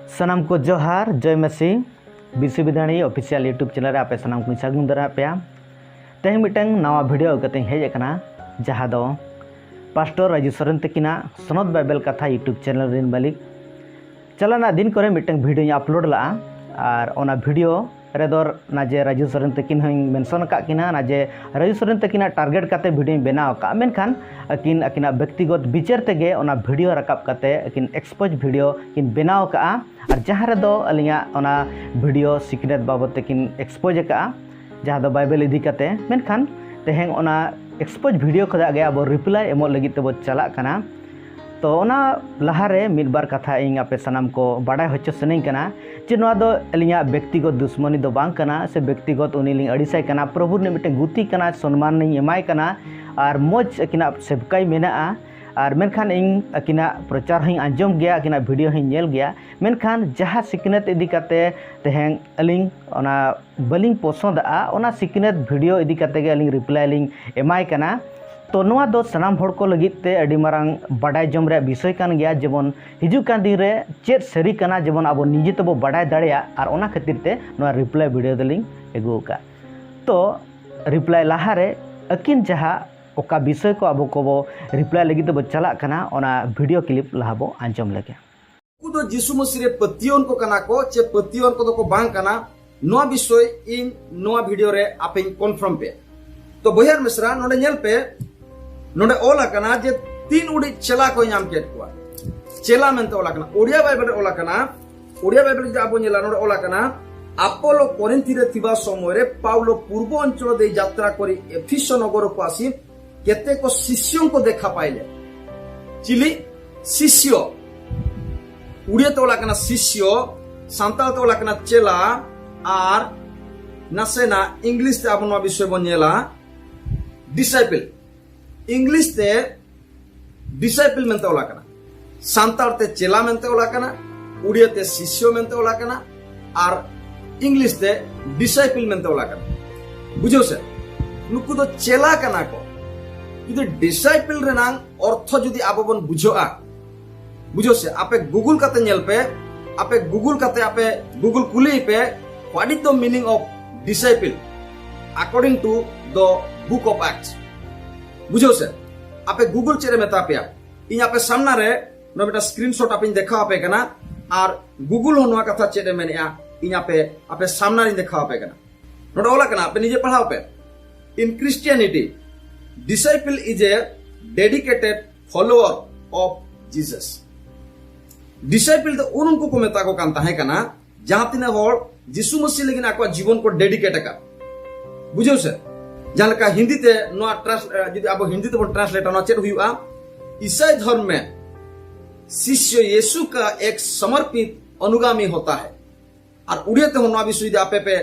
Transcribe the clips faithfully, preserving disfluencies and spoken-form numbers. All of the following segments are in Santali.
ᱥᱟᱱᱟᱢ ᱠᱚ ᱡᱚᱦᱟᱨ, ᱡᱚᱭ ᱢᱟᱹᱥᱤ᱾ ᱵᱤᱥᱩ ᱵᱤᱫᱷᱟᱹᱱᱤ official YouTube channel ᱨᱮ ᱟᱯᱮ ᱥᱟᱱᱟᱢ ᱠᱚᱧ ᱥᱟᱹᱜᱩᱱ ᱫᱟᱨᱟᱢ ᱯᱮᱭᱟ᱾ ᱛᱮᱦᱮᱧ ᱢᱤᱫᱴᱟᱝ ᱱᱟᱣᱟ video ᱟᱹᱜᱩ ᱠᱟᱛᱮᱧ ᱦᱮᱡ ᱟᱠᱟᱱᱟ, ᱡᱟᱦᱟᱸ ᱫᱚ ᱯᱟᱥᱴᱚᱨ ᱨᱟᱡᱩ ᱥᱚᱨᱮᱱ ᱛᱟᱹᱠᱤᱱᱟᱜ ᱥᱚᱱᱚᱛ ᱵᱟᱭᱵᱮᱞ ᱠᱟᱛᱷᱟ YouTube channel ᱨᱮᱱ ᱢᱟᱹᱞᱤᱠ᱾ ᱪᱟᱞᱟᱣᱱᱟ ᱫᱤᱱ ᱠᱚᱨᱮ ᱢᱤᱫᱴᱟᱝ videoᱧ upload ᱞᱟᱜᱼᱟ, ᱟᱨ ᱚᱱᱟ video ᱨᱮᱫᱚ ᱱᱟᱡᱮ ᱨᱟᱡᱩ ᱥᱚᱨᱮᱱ ᱛᱟᱹᱠᱤᱱ ᱦᱚᱸᱧ mention ᱟᱠᱟᱫ ᱠᱤᱱᱟ, ᱱᱟᱡᱮ ᱨᱟᱡᱩ ᱥᱚᱨᱮᱱ ᱛᱟᱹᱠᱤᱱᱟᱜ target ᱠᱟᱛᱮ videoᱧ ᱵᱮᱱᱟᱣ ᱟᱠᱟᱫᱼᱟ, ᱢᱮᱱᱠᱷᱟᱱ ᱟᱹᱠᱤᱱ ᱟᱹᱠᱤᱱᱟᱜ ᱵᱮᱠᱛᱤᱜᱚᱛ ᱵᱤᱪᱟᱹᱨ ᱛᱮᱜᱮ ᱚᱱᱟ video ᱨᱟᱠᱟᱵ ᱠᱟᱛᱮ ᱟᱹᱠᱤᱱ expose video ᱠᱤᱱ ᱵᱮᱱᱟᱣ ᱟᱠᱟᱫᱼᱟ, ᱟᱨ ᱡᱟᱦᱟᱸ ᱨᱮᱫᱚ ᱟᱹᱞᱤᱧᱟᱜ ᱚᱱᱟ video ᱥᱤᱠᱷᱱᱟᱹᱛ ᱵᱟᱵᱚᱫ ᱛᱮᱠᱤᱱ expose ᱟᱠᱟᱫᱼᱟ, ᱡᱟᱦᱟᱸ ᱫᱚ ᱵᱟᱭᱵᱮᱞ ᱤᱫᱤ ᱠᱟᱛᱮ᱾ ᱢᱮᱱᱠᱷᱟᱱ ᱛᱮᱦᱮᱧ ᱚᱱᱟ expose video ᱠᱷᱚᱱᱟᱜ ᱜᱮ ᱟᱵᱚ reply ᱮᱢᱚᱜ ᱞᱟᱹᱜᱤᱫ ᱛᱮᱵᱚ ᱪᱟᱞᱟᱜ ᱠᱟᱱᱟ᱾ ᱛᱚ ᱚᱱᱟ ᱞᱟᱦᱟᱨᱮ ᱢᱤᱫ ᱵᱟᱨ ᱠᱟᱛᱷᱟ ᱤᱧ ᱟᱯᱮ ᱥᱟᱱᱟᱢ ᱠᱚ ᱵᱟᱰᱟᱭ ᱦᱚᱪᱚ ᱥᱟᱱᱟᱧ ᱠᱟᱱᱟ ᱡᱮ ᱱᱚᱣᱟ ᱫᱚ ᱟᱹᱞᱤᱧᱟᱜ ᱵᱮᱠᱛᱤᱜᱚᱛ ᱫᱩᱥᱢᱟᱱᱤ ᱫᱚ ᱵᱟᱝ ᱠᱟᱱᱟ, ᱥᱮ ᱵᱮᱠᱛᱤᱜᱚᱛ ᱩᱱᱤ ᱞᱤᱧ ᱟᱹᱲᱤᱥᱟᱭ ᱠᱟᱱᱟ᱾ ᱯᱨᱚᱵᱷᱩ ᱨᱤᱱᱤᱡ ᱢᱤᱫᱴᱮᱱ ᱜᱩᱛᱤ ᱠᱟᱱᱟ, ᱥᱚᱱᱢᱟᱱ ᱤᱧ ᱮᱢᱟᱭ ᱠᱟᱱᱟ, ᱟᱨ ᱢᱚᱡᱽ ᱟᱹᱠᱤᱱᱟᱜ ᱥᱮᱵᱠᱟᱭ ᱢᱮᱱᱟᱜᱼᱟ᱾ ᱟᱨ ᱢᱮᱱᱠᱷᱟᱱ ᱤᱧ ᱟᱹᱠᱤᱱᱟᱜ ᱯᱨᱚᱪᱟᱨ ᱦᱚᱸᱧ ᱟᱸᱡᱚᱢ ᱜᱮᱭᱟ, ᱟᱹᱠᱤᱱᱟᱜ video ᱦᱚᱸᱧ ᱧᱮᱞ ᱜᱮᱭᱟ, ᱢᱮᱱᱠᱷᱟᱱ ᱡᱟᱦᱟᱸ ᱥᱤᱠᱷᱱᱟᱹᱛ ᱤᱫᱤ ᱠᱟᱛᱮ ᱛᱮᱦᱮᱧ ᱟᱹᱞᱤᱧ ᱚᱱᱟ ᱵᱟᱹᱞᱤᱧ ᱯᱚᱥᱚᱸᱫᱟᱜᱼᱟ, ᱚᱱᱟ ᱥᱤᱠᱷᱱᱟᱹᱛ video ᱤᱫᱤ ᱠᱟᱛᱮ ᱜᱮ ᱟᱹᱞᱤᱧ reply ᱞᱤᱧ ᱮᱢᱟᱭ ᱠᱟᱱᱟ᱾ ᱛᱚ ᱱᱚᱣᱟ ᱫᱚ ᱥᱟᱱᱟᱢ ᱦᱚᱲ ᱠᱚ ᱞᱟᱹᱜᱤᱫ ᱛᱮ ᱟᱹᱰᱤ ᱢᱟᱨᱟᱝ ᱵᱟᱰᱟᱭ ᱡᱚᱝ ᱨᱮᱭᱟᱜ ᱵᱤᱥᱚᱭ ᱠᱟᱱ ᱜᱮᱭᱟ, ᱡᱮᱢᱚᱱ ᱦᱤᱡᱩᱜ ᱠᱟᱱ ᱫᱤᱱ ᱨᱮ ᱪᱮᱫ ᱥᱟᱹᱨᱤ ᱠᱟᱱᱟ, ᱡᱮᱢᱚᱱ ᱟᱵᱚ ᱱᱤᱡᱮ ᱛᱮᱵᱚ ᱵᱟᱰᱟᱭ ᱫᱟᱲᱮᱭᱟᱜ, ᱟᱨ ᱚᱱᱟ ᱠᱷᱟᱹᱛᱤᱨ ᱛᱮ ᱱᱚᱣᱟ reply video ᱫᱚᱞᱤᱧ ᱟᱹᱜᱩ ᱟᱠᱟᱫᱼᱟ᱾ ᱛᱚ reply ᱞᱟᱦᱟᱨᱮ ᱟᱹᱠᱤᱱ ᱡᱟᱦᱟᱸ ᱚᱠᱟ ᱵᱤᱥᱚᱭ ᱠᱚ ᱟᱵᱚ ᱠᱚᱵᱚ reply ᱞᱟᱹᱜᱤᱫ ᱛᱮᱵᱚ ᱪᱟᱞᱟᱜ ᱠᱟᱱᱟ, ᱚᱱᱟ video clip ᱞᱟᱦᱟ ᱵᱚ ᱟᱸᱡᱚᱢ ᱞᱮᱜᱮ᱾ ᱩᱱᱠᱩ ᱫᱚ ᱡᱤᱥᱩ ᱢᱟᱹᱥᱤ ᱨᱮ ᱯᱟᱹᱛᱭᱟᱹᱣᱟᱱ ᱠᱚ ᱠᱟᱱᱟ ᱠᱚ ᱪᱮ ᱯᱟᱹᱛᱭᱟᱹᱣᱟᱱ ᱠᱚᱫᱚ ᱠᱚ ᱵᱟᱝ ᱠᱟᱱᱟ, ᱱᱚᱣᱟ ᱵᱤᱥᱚᱭ ᱤᱧ ᱱᱚᱣᱟ video ᱨᱮ ᱟᱯᱮᱧ confirm ᱯᱮᱭᱟ᱾ ᱛᱚ ᱵᱚᱭᱦᱟ ᱟᱨ ᱢᱤᱥᱨᱟ, ᱱᱚᱰᱮ ᱧᱮᱞ ᱯᱮ, ᱱᱚᱰᱮ ᱚᱞ ᱟᱠᱟᱱᱟ ᱡᱮ ᱛᱤᱱ ᱩᱰᱤᱡ ᱪᱮᱞᱟ ᱠᱚ ᱧᱟᱢ ᱠᱮᱫ ᱠᱚᱣᱟ᱾ ᱪᱮᱞᱟ ᱢᱮᱱᱛᱮ ᱚᱞ ᱟᱠᱟᱱᱟ, ᱳᱰᱤᱭᱟ ᱵᱟᱭᱵᱮᱞ ᱨᱮ ᱚᱞ ᱟᱠᱟᱱᱟ᱾ ᱳᱰᱤᱭᱟ ᱵᱟᱭᱵᱮᱞ ᱡᱩᱫᱤ ᱟᱵᱚ ᱧᱮᱞᱟ, ᱱᱚᱰᱮ ᱚᱞ ᱟᱠᱟᱱᱟ, ᱟᱯᱳᱞᱳ ᱠᱚᱨᱤᱱᱛᱷᱤ ᱨᱮ ᱛᱷᱤᱵᱟ ᱥᱚᱢᱚᱭ ᱨᱮ ᱯᱟᱣᱞᱳ ᱯᱩᱨᱵᱚ ᱚᱧᱪᱚᱞ ᱫᱮᱭ ᱡᱟᱛᱨᱟ ᱠᱚᱨᱤ ᱮᱯᱷᱤᱥᱚ ᱱᱚᱜᱚᱨ ᱠᱚ ᱟᱥᱤ ᱠᱮᱛᱮ ᱠᱚ ᱥᱤᱥᱭᱚ ᱠᱚ ᱫᱮᱠᱷᱟ ᱯᱟᱭᱞᱮ᱾ ᱪᱤᱞᱤ? ᱥᱤᱥᱭᱚ᱾ ᱩᱲᱤᱭᱟᱹ ᱛᱮ ᱚᱞ ᱟᱠᱟᱱᱟ ᱥᱤᱥᱭᱚ, ᱥᱟᱱᱛᱟᱲ ᱛᱮ ᱚᱞ ᱟᱠᱟᱱᱟ ᱪᱮᱞᱟ, ᱟᱨ ᱱᱟᱥᱮᱱᱟᱜ ᱤᱝᱞᱤᱥ ᱛᱮ ᱟᱵᱚ ᱱᱚᱣᱟ ᱵᱤᱥᱚᱭ ᱵᱚᱱ ᱧᱮᱞᱟ, disciple᱾ ᱤᱝᱞᱤᱥ ᱛᱮ disciple ᱢᱮᱱᱛᱮ ᱚᱞ ᱟᱠᱟᱱᱟ, ᱥᱟᱱᱛᱟᱲ ᱛᱮ ᱪᱮᱞᱟ ᱢᱮᱱᱛᱮ ᱚᱞ ᱟᱠᱟᱱᱟ, ᱩᱲᱤᱭᱟᱹ ᱛᱮ ᱥᱤᱥᱭᱚ ᱢᱮᱱᱛᱮ ᱚᱞ ᱟᱠᱟᱱᱟ, ᱟᱨ ᱤᱝᱞᱤᱥ ᱛᱮ disciple ᱢᱮᱱᱛᱮ ᱚᱞ ᱟᱠᱟᱱᱟ᱾ ᱵᱩᱡᱷᱟᱹᱣ ᱥᱮ? ᱱᱩᱠᱩ ᱫᱚ ᱪᱮᱞᱟ ᱠᱟᱱᱟ ᱠᱚ᱾ ᱡᱩᱫᱤ disciple ᱨᱮᱱᱟᱝ ᱚᱨᱛᱷᱚ ᱡᱩᱫᱤ ᱟᱵᱚ ᱵᱚᱱ ᱵᱩᱡᱷᱟᱹᱜᱼᱟ, ᱵᱩᱡᱷᱟᱹᱣ ᱥᱮ, ᱟᱯᱮ Google ᱠᱟᱛᱮ ᱧᱮᱞ ᱯᱮ, ᱟᱯᱮ Google ᱠᱟᱛᱮ ᱟᱯᱮ Google ᱠᱩᱞᱤᱭᱮ ᱯᱮ, what is the meaning of disciple according to the book of Acts? ᱵᱩᱡᱷᱟᱹᱣ ᱥᱮ, ᱟᱯᱮ Google ᱪᱮᱫ ᱮ ᱢᱮᱛᱟ ᱯᱮᱭᱟ? ᱤᱧ ᱟᱯᱮ ᱥᱟᱢᱱᱟ ᱨᱮ ᱱᱚᱣᱟ ᱢᱤᱫᱴᱟᱝ screenshot ᱟᱯᱮᱧ ᱫᱮᱠᱷᱟᱣ ᱟᱯᱮ ᱠᱟᱱᱟ, ᱟᱨ Google ᱦᱚᱸ ᱱᱚᱣᱟ ᱠᱟᱛᱷᱟ ᱪᱮᱫ ᱮ ᱢᱮᱱᱮᱜᱼᱟ, ᱤᱧ ᱟᱯᱮ, ᱟᱯᱮ ᱥᱟᱢᱱᱟ ᱨᱤᱧ ᱫᱮᱠᱷᱟᱣ ᱟᱯᱮ ᱠᱟᱱᱟ᱾ ᱱᱚᱰᱮ ᱚᱞ ᱟᱠᱟᱱᱟ, ᱟᱯᱮ ᱱᱤᱡᱮ ᱯᱟᱲᱦᱟᱣ ᱯᱮ᱾ In Christianity, disciple is a dedicated follower of Jesus. Disciple ᱫᱚ ᱩᱱ ᱩᱱᱠᱩ ᱠᱚ ᱢᱮᱛᱟ ᱠᱚ ᱠᱟᱱ ᱛᱟᱦᱮᱸ ᱠᱟᱱᱟ, ᱡᱟᱦᱟᱸ ᱛᱤᱱᱟᱹᱜ ᱦᱚᱲ ᱡᱤᱥᱩ ᱢᱟᱹᱥᱤ ᱞᱟᱹᱜᱤᱫ ᱟᱠᱚᱣᱟᱜ ᱡᱤᱵᱚᱱ ᱠᱚ dedicate ᱟᱠᱟᱫ᱾ ᱵᱩᱡᱷᱟᱹᱣ ᱥᱮ? ᱡᱟᱦᱟᱸ ᱞᱮᱠᱟ ᱦᱤᱱᱫᱤ ᱛᱮ ᱱᱚᱣᱟ trans-, ᱡᱩᱫᱤ ᱟᱵᱚ ᱦᱤᱱᱫᱤ ᱛᱮᱵᱚᱱ translate ᱟ, ᱱᱚᱣᱟ ᱪᱮᱫ ᱦᱩᱭᱩᱜᱼᱟ? ईसाई धर्म में शिष्य यीशु का एक समर्पित अनुगामी होता है। ᱟᱨ ᱩᱲᱤᱭᱟ ᱛᱮᱦᱚᱸ ᱱᱚᱣᱟ ᱵᱤᱥᱚᱭ ᱡᱩᱫᱤ ᱟᱯᱮ ᱯᱮ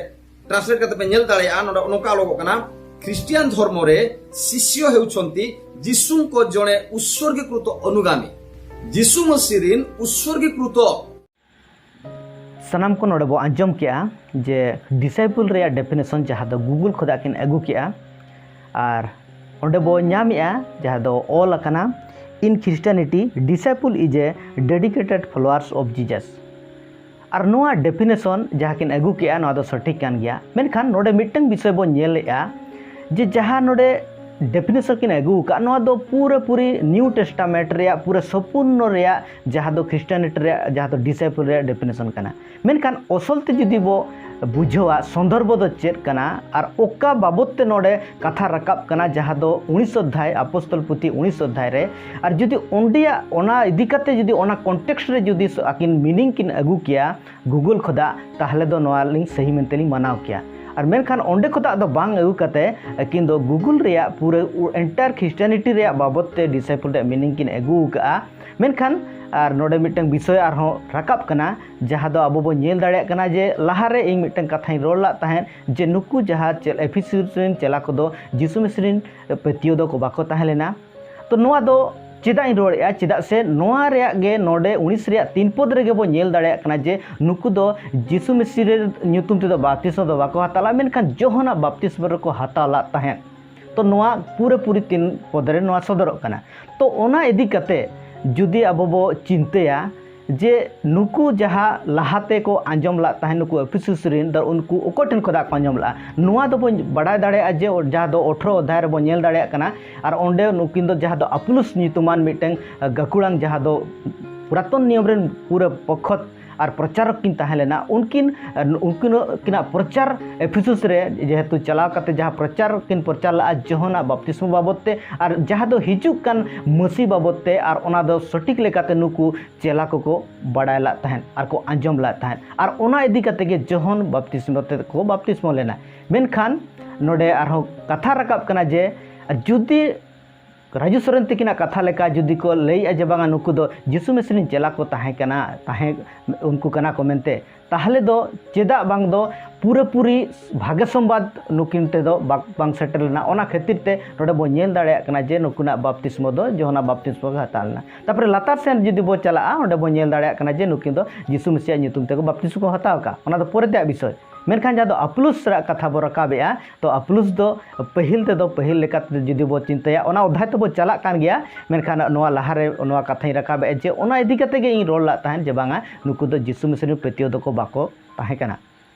translate ᱠᱟᱛᱮ ᱯᱮ ᱧᱮᱞ ᱫᱟᱲᱮᱭᱟᱜᱼᱟ, ᱱᱚᱰᱮ ᱱᱚᱝᱠᱟ ᱚᱞᱚᱜᱚᱜ ᱠᱟᱱᱟ, ଖ୍ରୀଷ୍ଟିଆନ ଧର୍ମରେ ଶିଷ୍ୟ ହେଉଛନ୍ତି ଯୀଶୁଙ୍କ ଜଣେ ଉତ୍ସର୍ଗୀକୃତ ଅନୁଗାମୀ। ᱡᱤᱥᱩ ᱢᱟᱹᱥᱤ ᱨᱤᱱ ᱩᱛᱥᱚᱨᱜᱤᱠᱨᱩᱛᱚ᱾ ᱥᱟᱱᱟᱢ ᱠᱚ ᱱᱚᱰᱮ ᱵᱚ ᱟᱸᱡᱚᱢ ᱠᱮᱜᱼᱟ ᱡᱮ disciple ᱨᱮᱭᱟᱜ definition ᱡᱟᱦᱟᱸ ᱫᱚ Google ᱠᱷᱚᱱᱟᱜ ᱠᱤᱱ ᱟᱹᱜᱩ ᱠᱮᱜᱼᱟ, ᱟᱨ ᱚᱸᱰᱮ ᱵᱚ ᱧᱟᱢᱮᱜᱼᱟ ᱡᱟᱦᱟᱸ ᱫᱚ ᱚᱞ ᱟᱠᱟᱱᱟ, In Christianity, disciple is a dedicated followers of Jesus. ᱟᱨ ᱱᱚᱣᱟ definition ᱡᱟᱦᱟᱸ ᱠᱤᱱ ᱟᱹᱜᱩ ᱠᱮᱜᱼᱟ, ᱱᱚᱣᱟ ᱫᱚ ᱥᱚᱴᱷᱤᱠ ᱠᱟᱱ ᱜᱮᱭᱟ᱾ ᱢᱮᱱᱠᱷᱟᱱ ᱱᱚᱰᱮ ᱢᱤᱫᱴᱟᱝ ᱵᱤᱥᱚᱭ ᱵᱚᱱ ᱧᱮᱞᱮᱜᱼᱟ ᱡᱮ ᱡᱟᱦᱟᱸ ᱱᱚᱰᱮ definition ᱠᱤᱱ ᱟᱹᱜᱩ ᱟᱠᱟᱫ, ᱱᱚᱣᱟ ᱫᱚ ᱯᱩᱨᱟᱹᱯᱩᱨᱤ New Testament ᱨᱮᱭᱟᱜ ᱯᱩᱨᱟᱹ ᱥᱚᱢᱯᱩᱨᱱᱚ ᱨᱮᱭᱟᱜ ᱡᱟᱦᱟᱸ ᱫᱚ Christianity ᱨᱮᱭᱟᱜ, ᱡᱟᱦᱟᱸ ᱫᱚ disciple ᱨᱮᱭᱟᱜ definition ᱠᱟᱱᱟ᱾ ᱢᱮᱱᱠᱷᱟᱱ ᱚᱥᱚᱞ ᱛᱮ ᱡᱩᱫᱤ ᱵᱚ ᱵᱩᱡᱷᱟᱹᱣᱟ, ᱥᱚᱱᱫᱚᱨᱵᱷᱚ ᱫᱚ ᱪᱮᱫ ᱠᱟᱱᱟ ᱟᱨ ᱚᱠᱟ ᱵᱟᱵᱚᱛ ᱛᱮ ᱱᱚᱰᱮ ᱠᱟᱛᱷᱟ ᱨᱟᱠᱟᱵ ᱠᱟᱱᱟ, ᱡᱟᱦᱟᱸ ᱫᱚ ᱩᱱᱤᱥ ᱚᱫᱷᱭᱟᱭ, ᱟᱯᱚᱥᱛᱚᱞ ᱯᱩᱛᱷᱤ ᱩᱱᱤᱥ ᱚᱫᱷᱭᱟᱭ ᱨᱮ, ᱟᱨ ᱡᱩᱫᱤ ᱚᱸᱰᱮᱭᱟᱜ ᱚᱱᱟ ᱤᱫᱤ ᱠᱟᱛᱮ ᱡᱩᱫᱤ ᱚᱱᱟ context ᱨᱮ ᱡᱩᱫᱤ ᱟᱹᱠᱤᱱ meaning ᱠᱤᱱ ᱟᱹᱜᱩ ᱠᱮᱭᱟ Google ᱠᱷᱚᱱᱟᱜ, ᱛᱟᱦᱚᱞᱮ ᱫᱚ ᱱᱚᱣᱟ ᱞᱤᱧ ᱥᱟᱹᱦᱤ ᱢᱮᱱᱛᱮ ᱞᱤᱧ ᱢᱟᱱᱟᱣ ᱠᱮᱭᱟ᱾ ᱟᱨ ᱢᱮᱱᱠᱷᱟᱱ ᱚᱸᱰᱮ ᱠᱷᱚᱱᱟᱜ ᱫᱚ ᱵᱟᱝ ᱟᱹᱜᱩ ᱠᱟᱛᱮ ᱟᱹᱠᱤᱱ ᱫᱚ Google ᱨᱮᱭᱟᱜ ᱯᱩᱨᱟᱹ entire Christianity ᱨᱮᱭᱟᱜ ᱵᱟᱵᱚᱛ ᱛᱮ disciple ᱨᱮᱭᱟᱜ meaning ᱠᱤᱱ ᱟᱹᱜᱩ ᱟᱠᱟᱫᱼᱟ᱾ ᱢᱮᱱᱠᱷᱟᱱ ᱟᱨ ᱱᱚᱰᱮ ᱢᱤᱫᱴᱟᱝ ᱵᱤᱥᱚᱭ ᱟᱨᱦᱚᱸ ᱨᱟᱠᱟᱵ ᱠᱟᱱᱟ, ᱡᱟᱦᱟᱸ ᱫᱚ ᱟᱵᱚ ᱵᱚᱱ ᱧᱮᱞ ᱫᱟᱲᱮᱭᱟᱜ ᱠᱟᱱᱟ ᱡᱮ ᱞᱟᱦᱟᱨᱮ ᱤᱧ ᱢᱤᱫᱴᱟᱝ ᱠᱟᱛᱷᱟᱧ ᱨᱚᱲ ᱞᱟᱫ ᱛᱟᱦᱮᱸᱫ ᱡᱮ ᱱᱩᱠᱩ ᱡᱟᱦᱟᱸ ᱪᱮ-, ᱮᱯᱷᱤᱥᱩᱥ ᱨᱮᱱ ᱪᱮᱞᱟ ᱠᱚᱫᱚ ᱡᱤᱥᱩ ᱢᱟᱹᱥᱤ ᱨᱮᱱ ᱯᱟᱹᱛᱭᱟᱹᱣ ᱫᱚ ᱵᱟᱠᱚ ᱛᱟᱦᱮᱸ ᱞᱮᱱᱟ᱾ ᱛᱚ ᱱᱚᱣᱟ ᱫᱚ ᱪᱮᱫᱟᱜ ᱤᱧ ᱨᱚᱲᱮᱫᱼᱟ? ᱪᱮᱫᱟᱜ ᱥᱮ ᱱᱚᱣᱟ ᱨᱮᱭᱟᱜ ᱜᱮ ᱱᱚᱰᱮ ᱩᱱᱤᱥ ᱨᱮᱭᱟᱜ ᱛᱤᱱ ᱯᱚᱫ ᱨᱮᱜᱮ ᱵᱚᱱ ᱧᱮᱞ ᱫᱟᱲᱮᱭᱟᱜ ᱠᱟᱱᱟ ᱡᱮ ᱱᱩᱠᱩ ᱫᱚ ᱡᱤᱥᱩ ᱢᱟᱹᱥᱤ ᱨᱮ ᱧᱩᱛᱩᱢ ᱛᱮᱫᱚ ᱵᱟᱯᱛᱤᱥᱢᱚ ᱫᱚ ᱵᱟᱠᱚ ᱦᱟᱛᱟᱣ ᱞᱮᱫᱼᱟ, ᱢᱮᱱᱠᱷᱟᱱ ᱡᱚᱦᱚᱱᱟᱜ ᱵᱟᱯᱛᱤᱥᱢᱚ ᱨᱮᱠᱚ ᱦᱟᱛᱟᱣ ᱞᱮᱫ ᱛᱟᱦᱮᱸᱫ᱾ ᱛᱚ ᱱᱚᱣᱟ ᱯᱩᱨᱟᱹᱯᱩᱨᱤ ᱛᱤᱱ ᱯᱚᱫ ᱨᱮ ᱱᱚᱣᱟ ᱥᱚᱫᱚᱨᱚᱜ ᱠᱟᱱᱟ᱾ ᱛᱚ ᱚᱱᱟ ᱤᱫᱤ ᱠᱟᱛᱮ ᱡᱩᱫᱤ ᱟᱵᱚ ᱵᱚ ᱪᱤᱱᱛᱟᱹᱭᱟ ᱡᱮ ᱱᱩᱠᱩ ᱡᱟᱦᱟᱸ ᱞᱟᱦᱟᱛᱮ ᱠᱚ ᱟᱸᱡᱚᱢ ᱞᱟᱜ ᱛᱟᱦᱮᱸᱫ, ᱱᱩᱠᱩ ᱮᱯᱷᱤᱥᱩᱥ ᱨᱮᱱ ᱫᱚ, ᱩᱱᱠᱩ ᱚᱠᱚᱭ ᱴᱷᱮᱱ ᱠᱷᱚᱱᱟᱜ ᱠᱚ ᱟᱸᱡᱚᱢ ᱞᱟᱜᱼᱟ? ᱱᱚᱣᱟ ᱫᱚᱵᱚᱱ ᱵᱟᱰᱟᱭ ᱫᱟᱲᱮᱭᱟᱜᱼᱟ ᱡᱮ ᱡᱟᱦᱟᱸ ᱫᱚ ᱟᱴᱷᱨᱚ ᱚᱫᱷᱟᱭ ᱨᱮᱵᱚᱱ ᱧᱮᱞ ᱫᱟᱲᱮᱭᱟᱜ ᱠᱟᱱᱟ᱾ ᱟᱨ ᱚᱸᱰᱮ ᱱᱩᱠᱤᱱ ᱫᱚ ᱡᱟᱦᱟᱸ ᱫᱚ ᱟᱯᱩᱞᱩᱥ ᱧᱩᱛᱩᱢᱟᱱ ᱢᱤᱫᱴᱟᱝ ᱜᱟᱹᱠᱷᱩᱲᱟᱱ, ᱡᱟᱦᱟᱸ ᱫᱚ ᱯᱩᱨᱟᱛᱚᱱ ᱱᱤᱭᱚᱢ ᱨᱮᱱ ᱯᱩᱨᱟᱹ ᱯᱚᱠᱷᱚᱛ ᱟᱨ ᱯᱨᱚᱪᱟᱨᱚᱠ ᱠᱤᱱ ᱛᱟᱦᱮᱸ ᱞᱮᱱᱟ, ᱩᱱᱠᱤᱱ ᱩᱱᱠᱤᱱᱟᱜ ᱯᱨᱚᱪᱟᱨ ᱮᱯᱷᱤᱥᱩᱥ ᱨᱮ ᱡᱮᱦᱮᱛᱩ ᱪᱟᱞᱟᱣ ᱠᱟᱛᱮ ᱡᱟᱦᱟᱸ ᱯᱨᱚᱪᱟᱨ ᱠᱤᱱ ᱯᱨᱚᱪᱟᱨ ᱞᱟᱜᱼᱟ ᱡᱚᱦᱚᱱᱟᱜ ᱵᱟᱯᱛᱤᱥᱢᱚ ᱵᱟᱵᱚᱫ ᱛᱮ, ᱟᱨ ᱡᱟᱦᱟᱸ ᱫᱚ ᱦᱤᱡᱩᱜ ᱠᱟᱱ ᱢᱟᱹᱥᱤ ᱵᱟᱵᱚᱫ ᱛᱮ, ᱟᱨ ᱚᱱᱟ ᱫᱚ ᱥᱚᱴᱷᱤᱠ ᱞᱮᱠᱟᱛᱮ ᱱᱩᱠᱩ ᱪᱮᱞᱟ ᱠᱚᱠᱚ ᱵᱟᱲᱟᱭ ᱞᱟᱜ ᱛᱟᱦᱮᱸᱫ ᱟᱨ ᱠᱚ ᱟᱸᱡᱚᱢ ᱞᱟᱜ ᱛᱟᱦᱮᱸᱫ, ᱟᱨ ᱚᱱᱟ ᱤᱫᱤ ᱠᱟᱛᱮ ᱜᱮ ᱡᱚᱦᱚᱱ ᱵᱟᱯᱛᱤᱥᱢᱚ ᱛᱮ ᱠᱚ ᱵᱟᱯᱛᱤᱥᱢᱚ ᱞᱮᱱᱟ᱾ ᱢᱮᱱᱠᱷᱟᱱ ᱱᱚᱰᱮ ᱟᱨᱦᱚᱸ ᱠᱟᱛᱷᱟ ᱨᱟᱠᱟᱵ ᱠᱟᱱᱟ ᱡᱮ ᱡᱩᱫᱤ ᱨᱟᱡᱩ ᱥᱚᱨᱮᱱ ᱛᱤᱠᱤᱱᱟᱜ ᱠᱟᱛᱷᱟ ᱞᱮᱠᱟ ᱡᱩᱫᱤ ᱠᱚ ᱞᱟᱹᱭᱮᱜᱼᱟ ᱡᱮ ᱵᱟᱝᱟ ᱱᱩᱠᱩ ᱫᱚ ᱡᱤᱥᱩ ᱢᱮᱥᱤ ᱨᱮᱱ ᱪᱮᱞᱟ ᱠᱚ ᱛᱟᱦᱮᱸ ᱠᱟᱱᱟ, ᱛᱟᱦᱮᱸ ᱩᱱᱠᱩ ᱠᱟᱱᱟ ᱠᱚ ᱢᱮᱱᱛᱮ, ᱛᱟᱦᱚᱞᱮ ᱫᱚ ᱪᱮᱫᱟᱜ ᱵᱟᱝ ᱫᱚ ᱯᱩᱨᱟᱹᱯᱩᱨᱤ ᱵᱷᱟᱜᱮ ᱥᱚᱢᱵᱟᱫ ᱱᱩᱠᱤᱱ ᱴᱷᱮᱱ ᱫᱚ ᱵᱟᱝ, ᱵᱟᱝ ᱥᱮᱴᱮᱨ ᱞᱮᱱᱟ? ᱚᱱᱟ ᱠᱷᱟᱹᱛᱤᱨ ᱛᱮ ᱱᱚᱰᱮ ᱵᱚᱱ ᱧᱮᱞ ᱫᱟᱲᱮᱭᱟᱜ ᱠᱟᱱᱟ ᱡᱮ ᱱᱩᱠᱩᱱᱟᱜ ᱵᱟᱯᱛᱤᱥᱢᱚ ᱫᱚ ᱡᱚᱦᱚᱱᱟᱜ ᱵᱟᱯᱛᱤᱥᱢᱚ ᱜᱮ ᱦᱟᱛᱟᱣ ᱞᱮᱱᱟ᱾ ᱛᱟᱨᱯᱚᱨᱮ ᱞᱟᱛᱟᱨ ᱥᱮᱱ ᱡᱩᱫᱤ ᱵᱚᱱ ᱪᱟᱞᱟᱜᱼᱟ, ᱚᱸᱰᱮ ᱵᱚᱱ ᱧᱮᱞ ᱫᱟᱲᱮᱭᱟᱜ ᱠᱟᱱᱟ ᱡᱮ ᱱᱩᱠᱤᱱ ᱫᱚ ᱡᱤᱥᱩ ᱢᱮᱥᱤᱭᱟᱜ ᱧᱩᱛᱩᱢ ᱛᱮᱠᱚ ᱵᱟᱯᱛᱤᱥᱢᱚ ᱠᱚ ᱦᱟᱛᱟᱣ ᱟᱠᱟᱫᱼᱟ, ᱚᱱᱟ ᱫᱚ ᱯᱚᱨᱮ ᱛᱮᱭᱟᱜ ᱵᱤᱥᱚᱭ᱾ ᱢᱮᱱᱠᱷᱟᱱ ᱡᱟᱦᱟᱸ ᱫᱚ ᱟᱯᱩᱞᱩᱥ ᱨᱮᱭᱟᱜ ᱠᱟᱛᱷᱟ ᱵᱚ ᱨᱟᱠᱟᱵᱮᱜᱼᱟ, ᱛᱚ ᱟᱯᱩᱞᱩᱥ ᱫᱚ ᱯᱟᱹᱦᱤᱞ ᱛᱮᱫᱚ, ᱯᱟᱹᱦᱤᱞ ᱞᱮᱠᱟᱛᱮ ᱡᱩᱫᱤ ᱵᱚ ᱪᱤᱱᱛᱟᱹᱭᱟ, ᱚᱱᱟ ᱚᱫᱷᱟᱭ ᱛᱮᱵᱚ ᱪᱟᱞᱟᱜ ᱠᱟᱱ ᱜᱮᱭᱟ, ᱢᱮᱱᱠᱷᱟᱱ ᱱᱚᱣᱟ ᱞᱟᱦᱟᱨᱮ ᱱᱚᱣᱟ ᱠᱟᱛᱷᱟᱧ ᱨᱟᱠᱟᱵᱮᱜᱼᱟ ᱡᱮ ᱚᱱᱟ ᱤᱫᱤ ᱠᱟᱛᱮ ᱜᱮ ᱤᱧ ᱨᱚᱲ ᱞᱟᱜ ᱛᱟᱦᱮᱸᱫ ᱡᱮ ᱵᱟᱝᱟ ᱱᱩᱠᱩ ᱫᱚ ᱡᱤᱥᱩ ᱢᱮᱥᱤ ᱨᱮᱱ ᱯᱟᱹᱛᱭᱟᱹᱣ ᱫᱚᱠᱚ ᱵᱟᱠᱚ ᱛᱟᱦᱮᱸ ᱠᱟᱱᱟ,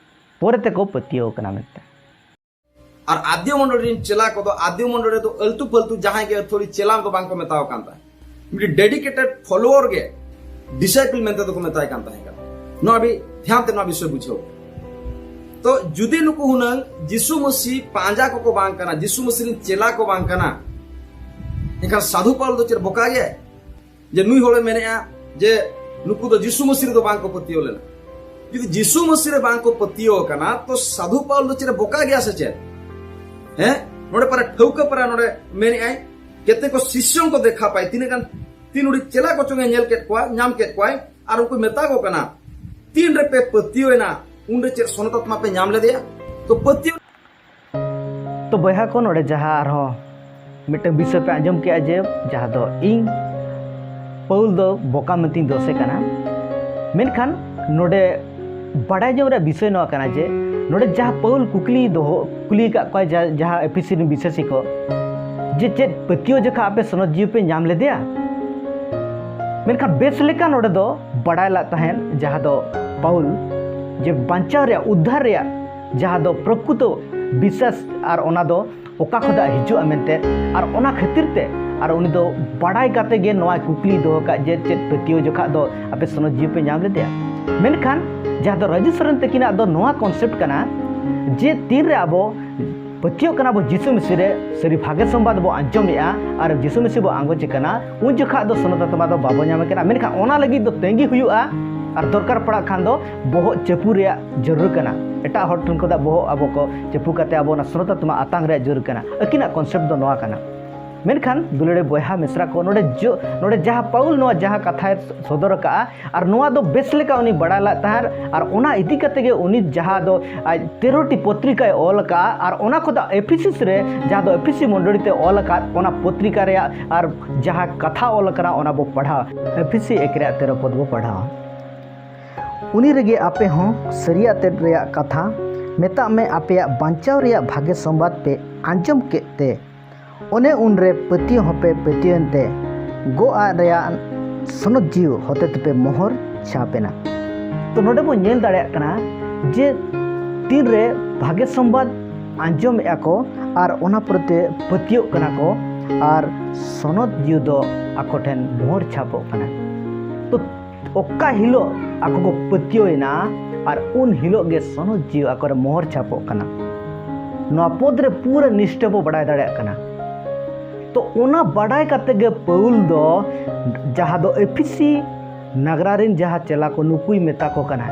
ᱯᱚᱨᱮ ᱛᱮᱠᱚ ᱯᱟᱹᱛᱭᱟᱹᱣ ᱠᱟᱱᱟ ᱢᱮᱱᱛᱮ᱾ ᱟᱨ ᱟᱫᱤ ᱢᱚᱱᱰᱚᱞ ᱨᱮᱱ ᱪᱮᱞᱟ ᱠᱚᱫᱚ ᱟᱫᱤ ᱢᱚᱱᱰᱚᱞ ᱨᱮᱫᱚ ᱟᱹᱞᱛᱩ ᱯᱷᱟᱹᱞᱛᱩ ᱡᱟᱦᱟᱸᱭ ᱜᱮ ᱟᱹᱛᱷᱟᱹᱲᱤ ᱪᱮᱞᱟ ᱫᱚ ᱵᱟᱝ ᱠᱚ ᱢᱮᱛᱟᱣ ᱠᱟᱱ ᱛᱟᱦᱮᱸᱫ᱾ ᱢᱤᱫᱴᱤᱡ ᱰᱮᱰᱤᱠᱮᱴᱮᱰ ᱯᱷᱚᱞᱳᱣᱟᱨ ᱜᱮ ᱰᱤᱥᱟᱭᱯᱮᱞ ᱢᱮᱱᱛᱮ ᱫᱚᱠᱚ ᱢᱮᱛᱟᱭ ᱠᱟᱱ ᱛᱟᱦᱮᱸ ᱠᱟᱱᱟ᱾ ᱱᱚᱣᱟ ᱵᱤ ᱫᱷᱮᱭᱟᱱ ᱛᱮ ᱱᱚᱣᱟ ᱵᱤᱥᱚᱭ ᱵᱩᱡᱷᱟᱹᱣ᱾ ᱛᱚ ᱡᱩᱫᱤ ᱱᱩᱠᱩ ᱦᱩᱱᱟᱹᱝ ᱡᱤᱥᱩ ᱢᱟᱹᱥᱤ ᱯᱟᱸᱡᱟ ᱠᱚᱠᱚ ᱵᱟᱝ ᱠᱟᱱᱟ, ᱡᱤᱥᱩ ᱢᱟᱹᱥᱤ ᱨᱮᱱ ᱪᱮᱞᱟ ᱠᱚ ᱵᱟᱝ ᱠᱟᱱᱟ, ᱮᱱᱠᱷᱟᱱ ᱥᱟᱫᱷᱩ ᱯᱟᱣᱞ ᱫᱚ ᱪᱮᱫ ᱵᱚᱠᱟ ᱜᱮᱭᱟᱭ? ᱡᱮ ᱱᱩᱭ ᱦᱚᱲᱮ ᱢᱮᱱᱮᱜᱼᱟ ᱡᱮ ᱱᱩᱠᱩ ᱫᱚ ᱡᱤᱥᱩ ᱢᱟᱹᱥᱤ ᱨᱮᱫᱚ ᱵᱟᱝ ᱠᱚ ᱯᱟᱹᱛᱭᱟᱹᱣ ᱞᱮᱱᱟ᱾ ᱡᱩᱫᱤ ᱡᱤᱥᱩ ᱢᱟᱹᱥᱤ ᱨᱮ ᱵᱟᱝ ᱠᱚ ᱯᱟᱹᱛᱭᱟᱹᱣ ᱟᱠᱟᱱᱟ, ᱛᱚ ᱥᱟᱫᱷᱩ ᱯᱟᱣᱞ ᱫᱚ ᱪᱮᱫ ᱵᱚᱠᱟ ᱜᱮᱭᱟ ᱥᱮ ᱪᱮᱫ? ᱦᱮᱸ, ᱱᱚᱰᱮ ᱯᱟᱨᱟ ᱴᱷᱟᱹᱣᱠᱟᱹ ᱯᱟᱨᱟ ᱱᱚᱰᱮ ᱢᱮᱱᱮᱜᱼᱟᱭ, ᱠᱮᱛᱮ ᱠᱚ ᱥᱤᱥᱭᱚ ᱠᱚ ᱫᱮᱠᱷᱟ ᱯᱟᱭ, ᱛᱤᱱᱟᱹᱜ ᱜᱟᱱ ᱛᱤᱱ ᱩᱰᱤ ᱪᱮᱞᱟ ᱠᱚ ᱪᱚᱝ ᱮ ᱧᱮᱞ ᱠᱮᱫ ᱠᱚᱣᱟ, ᱧᱟᱢ ᱠᱮᱫ ᱠᱚᱣᱟᱭ, ᱟᱨ ᱩᱱᱠᱩ ᱢᱮᱛᱟ ᱠᱚ ᱠᱟᱱᱟ, ᱛᱤᱱ ᱨᱮᱯᱮ ᱯᱟᱹᱛᱭᱟᱹᱣ ᱮᱱᱟ, ᱩᱱᱨᱮ ᱪᱮᱫ ᱥᱚᱱᱚᱛ ᱟᱛᱢᱟ ᱯᱮ ᱧᱟᱢ ᱞᱮᱫᱮᱭᱟ? ᱛᱚ ᱯᱟᱹᱛᱭᱟᱹᱣ ᱛᱚ ᱵᱚᱭᱦᱟ ᱠᱚ, ᱱᱚᱰᱮ ᱡᱟᱦᱟᱸ ᱟᱨᱦᱚᱸ ᱢᱤᱫᱴᱟᱝ ᱵᱤᱥᱚᱭ ᱯᱮ ᱟᱸᱡᱚᱢ ᱠᱮᱜᱼᱟ ᱡᱮ ᱡᱟᱦᱟᱸ ᱫᱚ ᱤᱧ ᱯᱟᱹᱣᱩᱞ ᱫᱚ ᱵᱚᱠᱟ ᱢᱮᱱᱛᱮᱧ ᱫᱳᱥᱮ ᱠᱟᱱᱟ, ᱢᱮᱱᱠᱷᱟᱱ ᱱᱚᱰᱮ ᱵᱟᱰᱟᱭ ᱡᱚᱝ ᱨᱮᱭᱟᱜ ᱵᱤᱥᱚᱭ ᱱᱚᱣᱟ ᱠᱟᱱᱟ ᱡᱮ ᱱᱚᱰᱮ ᱡᱟᱦᱟᱸ ᱯᱟᱹᱣᱩᱞ ᱠᱩᱠᱞᱤ ᱫᱚᱦᱚ, ᱠᱩᱞᱤ ᱟᱠᱟᱫ ᱠᱚᱣᱟᱭ ᱡᱟ-, ᱡᱟᱦᱟᱸ ᱮᱯᱷᱤᱥᱤ ᱨᱮᱱ ᱵᱤᱥᱟᱹᱥᱤ ᱠᱚ, ᱡᱮ ᱪᱮᱫ ᱯᱟᱹᱛᱭᱟᱹᱣ ᱡᱚᱠᱷᱟ ᱟᱯᱮ ᱥᱚᱱᱚᱛ ᱡᱤᱣᱤ ᱯᱮ ᱧᱟᱢ ᱞᱮᱫᱮᱭᱟ? ᱢᱮᱱᱠᱷᱟᱱ ᱵᱮᱥ ᱞᱮᱠᱟ ᱱᱚᱰᱮ ᱫᱚ ᱵᱟᱰᱟᱭ ᱞᱟᱜ ᱛᱟᱦᱮᱸᱫ, ᱡᱟᱦᱟᱸ ᱫᱚ ᱯᱟᱣᱩᱞ ᱡᱮ ᱵᱟᱧᱪᱟᱣ ᱨᱮᱭᱟᱜ, ᱩᱫᱽᱫᱷᱟᱨ ᱨᱮᱭᱟᱜ ᱡᱟᱦᱟᱸ ᱫᱚ ᱯᱨᱚᱠᱩᱛᱚ ᱵᱤᱥᱥᱟᱥ, ᱟᱨ ᱚᱱᱟ ᱫᱚ ᱚᱠᱟ ᱠᱷᱚᱱᱟᱜ ᱦᱤᱡᱩᱜᱼᱟ ᱢᱮᱱᱛᱮ, ᱟᱨ ᱚᱱᱟ ᱠᱷᱟᱹᱛᱤᱨ ᱛᱮ ᱟᱨ ᱩᱱᱤ ᱫᱚ ᱵᱟᱰᱟᱭ ᱠᱟᱛᱮ ᱜᱮ ᱱᱚᱣᱟ ᱠᱩᱠᱞᱤᱭ ᱫᱚᱦᱚ ᱠᱟᱜ ᱡᱮ ᱪᱮᱫ ᱯᱟᱹᱛᱭᱟᱹᱣ ᱡᱚᱠᱷᱟᱜ ᱫᱚ ᱟᱯᱮ ᱥᱚᱱᱚᱛ ᱡᱤᱣᱤ ᱯᱮ ᱧᱟᱢ ᱞᱮᱫᱮᱭᱟ? ᱢᱮᱱᱠᱷᱟᱱ ᱡᱟᱦᱟᱸ ᱫᱚ ᱨᱟᱡᱩ ᱥᱚᱨᱮᱱ ᱛᱟᱹᱠᱤᱱᱟᱜ ᱫᱚ ᱱᱚᱣᱟ concept ᱠᱟᱱᱟ ᱡᱮ ᱛᱤᱱᱨᱮ ᱟᱵᱚ ᱯᱟᱹᱛᱭᱟᱹᱜ ᱠᱟᱱᱟ ᱵᱚ ᱡᱤᱥᱩ ᱢᱤᱥᱤ ᱨᱮ, ᱥᱟᱹᱨᱤ ᱵᱷᱟᱜᱮ ᱥᱚᱢᱵᱟᱫ ᱵᱚ ᱟᱸᱡᱚᱢᱮᱜᱼᱟ ᱟᱨ ᱡᱤᱥᱩ ᱢᱤᱥᱤ ᱵᱚ ᱟᱸᱜᱚᱪᱮ ᱠᱟᱱᱟ, ᱩᱱ ᱡᱚᱠᱷᱟᱜ ᱫᱚ ᱥᱚᱱᱚᱛ ᱟᱛᱢᱟ ᱫᱚ ᱵᱟᱵᱚ ᱧᱟᱢᱮ ᱠᱟᱱᱟ᱾ ᱢᱮᱱᱠᱷᱟᱱ ᱚᱱᱟ ᱞᱟᱹᱜᱤᱫ ᱫᱚ ᱛᱟᱺᱜᱤ ᱦᱩᱭᱩᱜᱼᱟ ᱟᱨ ᱫᱚᱨᱠᱟᱨ ᱯᱟᱲᱟᱜ ᱠᱷᱟᱱ ᱫᱚ ᱵᱚᱦᱚᱜ ᱪᱟᱹᱯᱩ ᱨᱮᱭᱟᱜ ᱡᱟᱹᱨᱩᱲ ᱠᱟᱱᱟ᱾ ᱮᱴᱟᱜ ᱦᱚᱲ ᱴᱷᱮᱱ ᱠᱷᱚᱱᱟᱜ ᱵᱚᱦᱚᱜ ᱟᱵᱚ ᱠᱚ ᱪᱟᱹᱯᱩ ᱠᱟᱛᱮ ᱟᱵᱚ ᱚᱱᱟ ᱥᱚᱱᱚᱛ ᱟᱛᱢᱟ ᱟᱛᱟᱝ ᱨᱮᱭᱟᱜ ᱡᱟᱹᱨᱩᱲ ᱠᱟᱱᱟ᱾ ᱟᱹᱠᱤᱱᱟᱜ concept ᱫᱚ ᱱᱚᱣᱟ ᱠᱟᱱᱟ᱾ ᱢᱮᱱᱠᱷᱟᱱ ᱫᱩᱞᱟᱹᱲᱤ ᱵᱚᱭᱦᱟ ᱢᱤᱥᱨᱟ ᱠᱚ, ᱱᱚᱰᱮ ᱡᱚ-, ᱱᱚᱰᱮ ᱡᱟᱦᱟᱸ ᱯᱟᱣᱩᱞ ᱱᱚᱣᱟ ᱡᱟᱦᱟᱸ ᱠᱟᱛᱷᱟᱭ ᱥᱚᱫᱚᱨ ᱟᱠᱟᱜᱼᱟ, ᱟᱨ ᱱᱚᱣᱟ ᱫᱚ ᱵᱮᱥ ᱞᱮᱠᱟ ᱩᱱᱤ ᱵᱟᱲᱟᱭ ᱞᱟᱜ ᱛᱟᱦᱮᱸᱫ, ᱟᱨ ᱚᱱᱟ ᱤᱫᱤ ᱠᱟᱛᱮ ᱜᱮ ᱩᱱᱤ ᱡᱟᱦᱟᱸ ᱫᱚ ᱟᱡ ᱛᱮᱨᱚᱴᱤ ᱯᱚᱛᱨᱤᱠᱟᱭ ᱚᱞ ᱟᱠᱟᱫᱼᱟ, ᱟᱨ ᱚᱱᱟ ᱠᱚᱫᱚ ᱮᱯᱷᱤᱥᱤᱥ ᱨᱮ ᱡᱟᱦᱟᱸ ᱫᱚ ᱮᱯᱷᱤᱥᱤ ᱢᱚᱱᱰᱚᱞᱤ ᱛᱮ ᱚᱞ ᱟᱠᱟᱫ ᱚᱱᱟ ᱯᱚᱛᱨᱤᱠᱟ ᱨᱮᱭᱟᱜ ᱟᱨ ᱡᱟᱦᱟᱸ ᱠᱟᱛᱷᱟ ᱚᱞ ᱟᱠᱟᱱᱟ ᱚᱱᱟ ᱵᱚ ᱯᱟᱲᱦᱟᱣᱟ᱾ ᱮᱯᱷᱤᱥᱤ ᱮᱠ ᱨᱮᱭᱟᱜ ᱛᱮᱨᱚ ᱯᱚᱫ ᱵᱚ ᱯᱟᱲᱦᱟᱣᱟ᱾ ᱩᱱᱤ ᱨᱮᱜᱮ ᱟᱯᱮ ᱦᱚᱸ ᱥᱟᱹᱨᱤᱭᱟᱜ ᱛᱮᱫ ᱨᱮᱭᱟᱜ ᱠᱟᱛᱷᱟ ᱢᱮᱛᱟᱜ ᱢᱮ, ᱟᱯᱮᱭᱟᱜ ᱵᱟᱧᱪᱟᱣ ᱨᱮᱭᱟᱜ ᱵᱷᱟᱜᱮ ᱥᱚᱢᱵᱟᱫ ᱯᱮ ᱟᱸᱡᱚᱢ ᱠᱮᱫ ᱛᱮ, ᱚᱱᱮ ᱩᱱᱨᱮ ᱯᱟᱹᱛᱭᱟᱹᱣ ᱦᱚᱸᱯᱮ ᱯᱟᱹᱛᱭᱟᱹᱣᱮᱱ ᱛᱮ ᱜᱚᱜ ᱟᱫ ᱨᱮᱭᱟᱜ ᱥᱚᱱᱚᱛ ᱡᱤᱣᱤ ᱦᱚᱛᱮ ᱛᱮᱯᱮ ᱢᱚᱦᱚᱨ ᱪᱷᱟᱯ ᱮᱱᱟ᱾ ᱛᱚ ᱱᱚᱰᱮ ᱵᱚᱱ ᱧᱮᱞ ᱫᱟᱲᱮᱭᱟᱜ ᱠᱟᱱᱟ ᱡᱮ ᱛᱤᱱᱨᱮ ᱵᱷᱟᱜᱮ ᱥᱚᱢᱵᱟᱫ ᱟᱸᱡᱚᱢᱮᱫᱼᱟ ᱠᱚ ᱟᱨ ᱚᱱᱟ ᱯᱚᱨᱮᱛᱮ ᱯᱟᱹᱛᱭᱟᱹᱜ ᱠᱟᱱᱟ ᱠᱚ ᱟᱨ ᱥᱚᱱᱚᱛ ᱡᱤᱣᱤ ᱫᱚ ᱟᱠᱚ ᱴᱷᱮᱱ ᱢᱚᱦᱚᱨ ᱪᱷᱟᱯᱚᱜ ᱠᱟᱱᱟ᱾ ᱛᱚ ᱚᱠᱟ ᱦᱤᱞᱳᱜ ᱟᱠᱚ ᱠᱚ ᱯᱟᱹᱛᱭᱟᱹᱣ ᱮᱱᱟ ᱟᱨ ᱩᱱ ᱦᱤᱞᱳᱜ ᱜᱮ ᱥᱚᱱᱚᱛ ᱡᱤᱣᱤ ᱟᱠᱚᱨᱮ ᱢᱚᱦᱚᱨ ᱪᱷᱟᱯᱚᱜ ᱠᱟᱱᱟ᱾ ᱱᱚᱣᱟ ᱯᱚᱫ ᱨᱮ ᱯᱩᱨᱟᱹ ᱱᱤᱥᱴᱟᱹ ᱵᱚ ᱵᱟᱰᱟᱭ ᱫᱟᱲᱮᱭᱟᱜ ᱠᱟᱱᱟ᱾ ᱛᱚ ᱚᱱᱟ ᱵᱟᱰᱟᱭ ᱠᱟᱛᱮ ᱜᱮ ᱯᱟᱹᱣᱩᱞ ᱫᱚ ᱡᱟᱦᱟᱸ ᱫᱚ ᱮᱯᱷᱤᱥᱤ ᱱᱟᱜᱽᱨᱟ ᱨᱮᱱ ᱡᱟᱦᱟᱸ ᱪᱮᱞᱟ ᱠᱚ ᱱᱩᱠᱩᱭ ᱢᱮᱛᱟ ᱠᱚ ᱠᱟᱱᱟ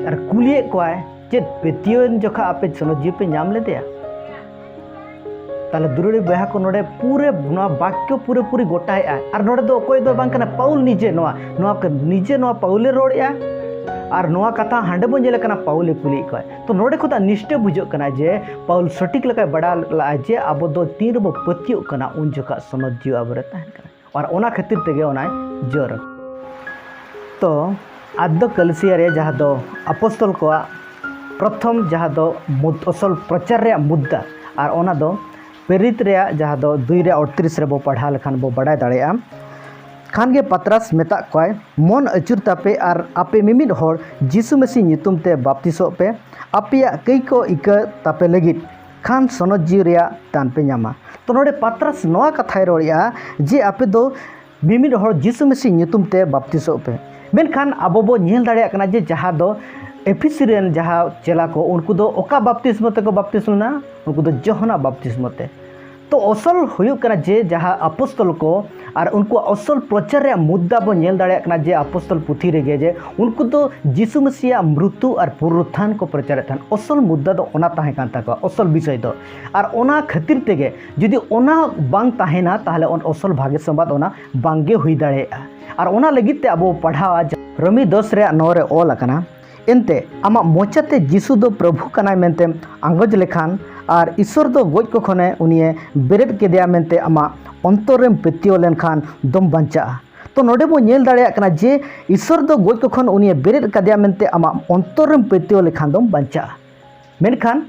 ᱟᱨ ᱠᱩᱞᱤᱭᱮᱫ ᱠᱚᱣᱟᱭ, ᱪᱮᱫ ᱯᱟᱹᱛᱭᱟᱹᱣ ᱮᱱ ᱡᱚᱠᱷᱟ ᱟᱯᱮ ᱥᱚᱱᱚᱛ ᱡᱤᱣᱤ ᱯᱮ ᱧᱟᱢ ᱞᱮᱫᱮᱭᱟ? ᱛᱟᱦᱞᱮ ᱫᱩᱞᱟᱹᱲᱤ ᱵᱚᱭᱦᱟ ᱠᱚ, ᱱᱚᱰᱮ ᱯᱩᱨᱟᱹ ᱱᱚᱣᱟ ᱵᱟᱠᱭᱚ ᱯᱩᱨᱟᱹᱯᱩᱨᱤ ᱜᱚᱴᱟᱭᱮᱫᱼᱟᱭ᱾ ᱟᱨ ᱱᱚᱰᱮ ᱫᱚ ᱚᱠᱚᱭ ᱫᱚ ᱵᱟᱝ ᱠᱟᱱᱟ, ᱯᱟᱣᱩᱞ ᱱᱤᱡᱮ ᱱᱚᱣᱟ, ᱱᱚᱣᱟ ᱠᱚ ᱱᱤᱡᱮ ᱱᱚᱣᱟ ᱯᱟᱣᱩᱞᱮ ᱨᱚᱲᱮᱫᱼᱟ᱾ ᱟᱨ ᱱᱚᱣᱟ ᱠᱟᱛᱷᱟ ᱦᱟᱸᱰᱮ ᱵᱚᱱ ᱧᱮᱞᱮ ᱠᱟᱱᱟ, ᱯᱟᱣᱩᱞᱮ ᱠᱩᱞᱤᱭᱮᱫ ᱠᱚᱣᱟ᱾ ᱛᱚ ᱱᱚᱰᱮ ᱠᱷᱚᱱᱟᱜ ᱱᱤᱥᱴᱟᱹ ᱵᱩᱡᱷᱟᱹᱜ ᱠᱟᱱᱟ ᱡᱮ ᱯᱟᱣᱩᱞ ᱥᱚᱴᱷᱤᱠ ᱞᱮᱠᱟᱭ ᱵᱟᱲᱟᱭ ᱞᱟᱜᱼᱟ ᱡᱮ ᱟᱵᱚ ᱫᱚ ᱛᱤᱱ ᱨᱮᱵᱚ ᱯᱟᱹᱛᱭᱟᱹᱜ ᱠᱟᱱᱟ ᱩᱱ ᱡᱚᱠᱷᱟᱜ ᱥᱚᱱᱚᱛ ᱡᱤᱣᱤ ᱟᱵᱚᱨᱮ ᱛᱟᱦᱮᱱ ᱠᱟᱱᱟ᱾ ᱟᱨ ᱚᱱᱟ ᱠᱷᱟᱹᱛᱤᱨ ᱛᱮᱜᱮ ᱚᱱᱟᱭ ᱡᱳᱨ᱾ ᱛᱚ ᱟᱫᱚ ᱠᱟᱞᱤᱥᱤᱭᱟ ᱨᱮ ᱡᱟᱦᱟᱸ ᱫᱚ ᱟᱯᱚᱥᱛᱚᱞ ᱠᱚᱣᱟᱜ ᱯᱨᱚᱛᱷᱚᱢ ᱡᱟᱦᱟᱸ ᱫᱚ ᱢᱩᱫ-, ᱟᱥᱚᱞ ᱯᱨᱚᱪᱟᱨ ᱨᱮᱭᱟᱜ ᱢᱩᱫᱽᱫᱟ, ᱟᱨ ᱚᱱᱟ ᱫᱚ ᱯᱨᱮᱨᱤᱛ ᱨᱮᱭᱟᱜ ᱡᱟᱦᱟᱸ ᱫᱚ ᱫᱩᱭ ᱨᱮ ᱟᱴᱛᱨᱤᱥ ᱨᱮᱵᱚ ᱯᱟᱲᱦᱟᱣ ᱞᱮᱠᱷᱟᱱ ᱵᱚ ᱵᱟᱰᱟᱭ ᱫᱟᱲᱮᱭᱟᱜᱼᱟ᱾ ᱠᱷᱟᱱ ᱜᱮ ᱯᱟᱛᱨᱟᱥ ᱢᱮᱛᱟᱜ ᱠᱚᱣᱟᱭ, "ᱢᱚᱱ ᱟᱹᱪᱩᱨ ᱛᱟᱯᱮ ᱟᱨ ᱟᱯᱮ ᱢᱤᱢᱤᱫ ᱦᱚᱲ ᱡᱤᱥᱩ ᱢᱟᱹᱥᱤ ᱧᱩᱛᱩᱢ ᱛᱮ ᱵᱟᱯᱛᱤᱥᱚᱜ ᱯᱮ, ᱟᱯᱮᱭᱟᱜ ᱠᱟᱹᱭ ᱠᱚ ᱤᱠᱟᱹ ᱛᱟᱯᱮ ᱞᱟᱹᱜᱤᱫ, ᱠᱷᱟᱱ ᱥᱚᱱᱚᱛ ᱡᱤᱣᱤ ᱨᱮᱭᱟᱜ ᱫᱟᱱ ᱯᱮ ᱧᱟᱢᱟ᱾" ᱛᱚ, ᱱᱚᱰᱮ ᱯᱟᱛᱨᱟᱥ ᱱᱚᱣᱟ ᱠᱟᱛᱷᱟᱭ ᱨᱚᱲᱮᱫᱼᱟ ᱡᱮ ᱟᱯᱮ ᱫᱚ ᱢᱤᱢᱤᱫ ᱦᱚᱲ ᱡᱤᱥᱩ ᱢᱟᱹᱥᱤ ᱧᱩᱛᱩᱢ ᱛᱮ ᱵᱟᱯᱛᱤᱥᱚᱜ ᱯᱮ᱾ ᱢᱮᱱᱠᱷᱟᱱ ᱟᱵᱚ ᱵᱚ ᱧᱮᱞ ᱫᱟᱲᱮᱭᱟᱜ ᱠᱟᱱᱟ ᱡᱮ ᱡᱟᱦᱟᱸ ᱫᱚ ᱮᱯᱷᱤᱥᱤ ᱨᱮᱱ ᱡᱟᱦᱟᱸ ᱪᱮᱞᱟ ᱠᱚ, ᱩᱱᱠᱩ ᱫᱚ ᱚᱠᱟ ᱵᱟᱯᱛᱤᱥᱢᱚ ᱛᱮᱠᱚ ᱵᱟᱯᱛᱤᱥ ᱞᱮᱱᱟ? ᱩᱱᱠᱩ ᱫᱚ ᱡᱚᱦᱚᱱᱟᱜ ᱵᱟᱯᱛᱤᱥᱢᱚ ᱛᱮ᱾ ᱛᱚ, ᱚᱥᱚᱞ ᱦᱩᱭᱩᱜ ᱠᱟᱱᱟ ᱡᱮ ᱡᱟᱦᱟᱸ ᱟᱯᱚᱥᱛᱚᱞ ᱠᱚ ᱟᱨ ᱩᱱᱠᱩᱣᱟᱜ ᱚᱥᱚᱞ ᱯᱨᱚᱪᱟᱨ ᱨᱮᱭᱟᱜ ᱢᱩᱫᱽᱫᱟ ᱵᱚ ᱧᱮᱞ ᱫᱟᱲᱮᱭᱟᱜ ᱠᱟᱱᱟ ᱡᱮ ᱟᱯᱚᱥᱛᱚᱞ ᱯᱩᱛᱷᱤ ᱨᱮᱜᱮ, ᱡᱮ ᱩᱱᱠᱩ ᱫᱚ ᱡᱤᱥᱩ ᱢᱟᱹᱥᱤᱭᱟᱜ ᱢᱨᱩᱛᱩ ᱟᱨ ᱯᱩᱱᱨᱩᱛᱷᱟᱱ ᱠᱚ ᱯᱨᱚᱪᱟᱨᱮᱫ ᱛᱟᱦᱮᱸᱫ᱾ ᱚᱥᱚᱞ ᱢᱩᱫᱽᱫᱟ ᱫᱚ ᱚᱱᱟ ᱛᱟᱦᱮᱸ ᱠᱟᱱ ᱛᱟᱠᱚᱣᱟ, ᱚᱥᱚᱞ ᱵᱤᱥᱚᱭ ᱫᱚ᱾ ᱟᱨ ᱚᱱᱟ ᱠᱷᱟᱹᱛᱤᱨ ᱛᱮᱜᱮ ᱡᱩᱫᱤ ᱚᱱᱟ ᱵᱟᱝ ᱛᱟᱦᱮᱱᱟ, ᱛᱟᱦᱚᱞᱮ ᱚᱱ-, ᱚᱥᱚᱞ ᱵᱷᱟᱜᱮ ᱥᱚᱢᱵᱟᱫ ᱚᱱᱟ ᱵᱟᱝᱜᱮ ᱦᱩᱭ ᱫᱟᱲᱮᱭᱟᱜᱼᱟ᱾ ᱟᱨ ᱚᱱᱟ ᱞᱟᱹᱜᱤᱫ ᱛᱮ ᱟᱵᱚ ᱯᱟᱲᱦᱟᱣᱟ, ᱨᱳᱢᱤ ᱫᱚᱥ ᱨᱮᱭᱟᱜ ᱱᱚ ᱨᱮ ᱚᱞ ᱟᱠᱟᱱᱟ, "ᱮᱱᱛᱮ ᱟᱢᱟᱜ ᱢᱚᱪᱟᱛᱮ ᱡᱤᱥᱩ ᱫᱚ ᱯᱨᱚᱵᱷᱩ ᱠᱟᱱᱟᱭ ᱢᱮᱱᱛᱮᱢ ᱟᱸᱜᱚᱪ ᱞᱮᱠᱷᱟᱱ ᱟᱨ ᱤᱥᱚᱨ ᱫᱚ ᱜᱚᱡ ᱠᱚ ᱠᱷᱚᱱᱮ ᱩᱱᱤᱭᱮ ᱵᱮᱨᱮᱫ ᱠᱮᱫᱮᱭᱟ ᱢᱮᱱᱛᱮ ᱟᱢᱟᱜ ᱚᱱᱛᱚᱨ ᱨᱮᱢ ᱯᱟᱹᱛᱭᱟᱹᱣ ᱞᱮᱱᱠᱷᱟᱱ ᱫᱚᱢ ᱵᱟᱧᱪᱟᱜᱼᱟ᱾" ᱛᱚ, ᱱᱚᱰᱮ ᱵᱚᱱ ᱧᱮᱞ ᱫᱟᱲᱮᱭᱟᱜ ᱠᱟᱱᱟ ᱡᱮ ᱤᱥᱚᱨ ᱫᱚ ᱜᱚᱡ ᱠᱚ ᱠᱷᱚᱱ ᱩᱱᱤᱭᱮ ᱵᱮᱨᱮᱫ ᱠᱟᱫᱮᱭᱟ ᱢᱮᱱᱛᱮ ᱟᱢᱟᱜ ᱚᱱᱛᱚᱨ ᱨᱮᱢ ᱯᱟᱹᱛᱭᱟᱹᱣ ᱞᱮᱠᱷᱟᱱ ᱫᱚᱢ ᱵᱟᱧᱪᱟᱜᱼᱟ᱾ ᱢᱮᱱᱠᱷᱟᱱ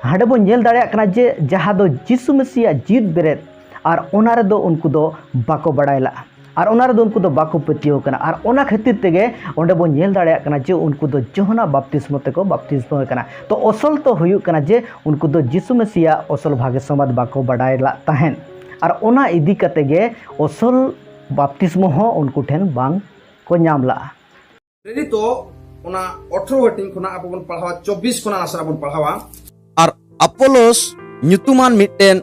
ᱦᱟᱸᱰᱮ ᱵᱚᱱ ᱧᱮᱞ ᱫᱟᱲᱮᱭᱟᱜ ᱠᱟᱱᱟ ᱡᱮ ᱡᱟᱦᱟᱸ ᱫᱚ ᱡᱤᱥᱩ ᱢᱟᱹᱥᱤᱭᱟᱜ ᱡᱤᱣᱤᱫ ᱵᱮᱨᱮᱫ, ᱟᱨ ᱚᱱᱟ ᱨᱮᱫᱚ ᱩᱱᱠᱩ ᱫᱚ ᱵᱟᱠᱚ ᱵᱟᱲᱟᱭ ᱞᱟᱜᱼᱟ, ᱟᱨ ᱚᱱᱟ ᱨᱮᱫᱚ ᱩᱱᱠᱩ ᱫᱚ ᱵᱟᱠᱚ ᱯᱟᱹᱛᱭᱟᱹᱣ ᱠᱟᱱᱟ᱾ ᱟᱨ ᱚᱱᱟ ᱠᱷᱟᱹᱛᱤᱨ ᱛᱮᱜᱮ ᱚᱸᱰᱮ ᱵᱚᱱ ᱧᱮᱞ ᱫᱟᱲᱮᱭᱟᱜ ᱠᱟᱱᱟ ᱡᱮ ᱩᱱᱠᱩ ᱫᱚ ᱡᱚᱦᱚᱱᱟᱜ ᱵᱟᱯᱛᱤᱥᱢᱚ ᱛᱮᱠᱚ ᱵᱟᱯᱛᱤᱥᱢᱚ ᱠᱟᱱᱟ᱾ ᱛᱚ, ᱚᱥᱚᱞ ᱛᱚ ᱦᱩᱭᱩᱜ ᱠᱟᱱᱟ ᱡᱮ ᱩᱱᱠᱩ ᱫᱚ ᱡᱤᱥᱩ ᱢᱟᱹᱥᱤᱭᱟᱜ ᱚᱥᱚᱞ ᱵᱷᱟᱜᱮ ᱥᱚᱢᱵᱟᱫ ᱵᱟᱠᱚ ᱵᱟᱰᱟᱭ ᱞᱟᱜ ᱛᱟᱦᱮᱸᱫ, ᱟᱨ ᱚᱱᱟ ᱤᱫᱤ ᱠᱟᱛᱮ ᱜᱮ ᱚᱥᱚᱞ ᱵᱟᱯᱛᱤᱥᱢᱚ ᱦᱚᱸ ᱩᱱᱠᱩ ᱴᱷᱮᱱ ᱵᱟᱝ ᱠᱚ ᱧᱟᱢ ᱞᱟᱜᱼᱟ᱾ ᱯᱨᱮᱨᱤᱛᱚ ᱚᱱᱟ ᱟᱴᱷᱨᱚ ᱦᱟᱹᱴᱤᱧ ᱠᱷᱚᱱᱟᱜ ᱟᱵᱚ ᱵᱚᱱ ᱯᱟᱲᱦᱟᱣᱟ, ᱪᱚᱵᱵᱤᱥ ᱠᱷᱚᱱᱟᱜ ᱱᱟᱥᱮᱱᱟᱜ ᱵᱚᱱ ᱯᱟᱲᱦᱟᱣᱟ᱾ ᱟᱨ ᱟᱯᱳᱞᱳᱥ ᱧᱩᱛᱩᱢᱟᱱ ᱢᱤᱫᱴᱮᱱ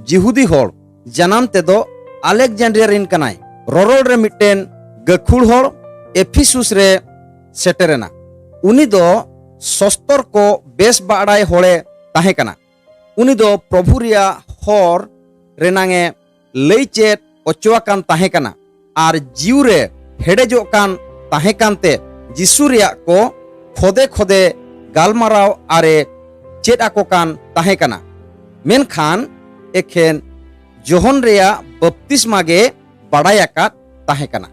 ᱡᱤᱦᱩᱫᱤ ᱦᱚᱲ, ᱡᱟᱱᱟᱢ ᱛᱮᱫᱚ ᱟᱞᱮᱠᱡᱟᱱᱰᱨᱤᱭᱟ ᱨᱤᱱ ᱠᱟᱱᱟᱭ, ᱨᱚᱨᱚᱲ ᱨᱮ ᱢᱤᱫᱴᱮᱱ ᱜᱟᱹᱠᱷᱩᱲ ᱦᱚᱲ, ᱮᱯᱷᱤᱥᱩᱥ ᱨᱮ ᱥᱮᱴᱮᱨᱮᱱᱟ᱾ ᱩᱱᱤ ᱫᱚ ᱥᱚᱥᱛᱚᱨ ᱠᱚ ᱵᱮᱥ ᱵᱟᱲᱟᱭ ᱦᱚᱲᱮ ᱛᱟᱦᱮᱸ ᱠᱟᱱᱟ᱾ ᱩᱱᱤ ᱫᱚ ᱯᱨᱚᱵᱷᱩ ᱨᱮᱭᱟᱜ ᱦᱚᱨ ᱨᱮᱱᱟᱝ ᱮ ᱞᱟᱹᱭ ᱪᱮᱫ ᱚᱪᱚ ᱟᱠᱟᱱ ᱛᱟᱦᱮᱸ ᱠᱟᱱᱟ ᱟᱨ ᱡᱤᱣᱩ ᱨᱮ ᱦᱮᱰᱮᱡᱚᱜ ᱠᱟᱱ ᱛᱟᱦᱮᱸ ᱠᱟᱱᱛᱮ ᱡᱤᱥᱩ ᱨᱮᱭᱟᱜ ᱠᱚ ᱠᱷᱚᱫᱮ ᱠᱷᱚᱫᱮ ᱜᱟᱞᱢᱟᱨᱟᱣ ᱟᱨᱮ ᱪᱮᱫ ᱟᱠᱚ ᱠᱟᱱ ᱛᱟᱦᱮᱸ ᱠᱟᱱᱟ᱾ ᱢᱮᱱᱠᱷᱟᱱ ᱮᱠᱷᱮᱱ ᱡᱚᱦᱚᱱ ᱨᱮᱭᱟᱜ ᱵᱟᱯᱛᱤᱥᱢᱟ ᱜᱮ ᱵᱟᱲᱟᱭ ᱟᱠᱟᱫ ᱛᱟᱦᱮᱸ ᱠᱟᱱᱟ᱾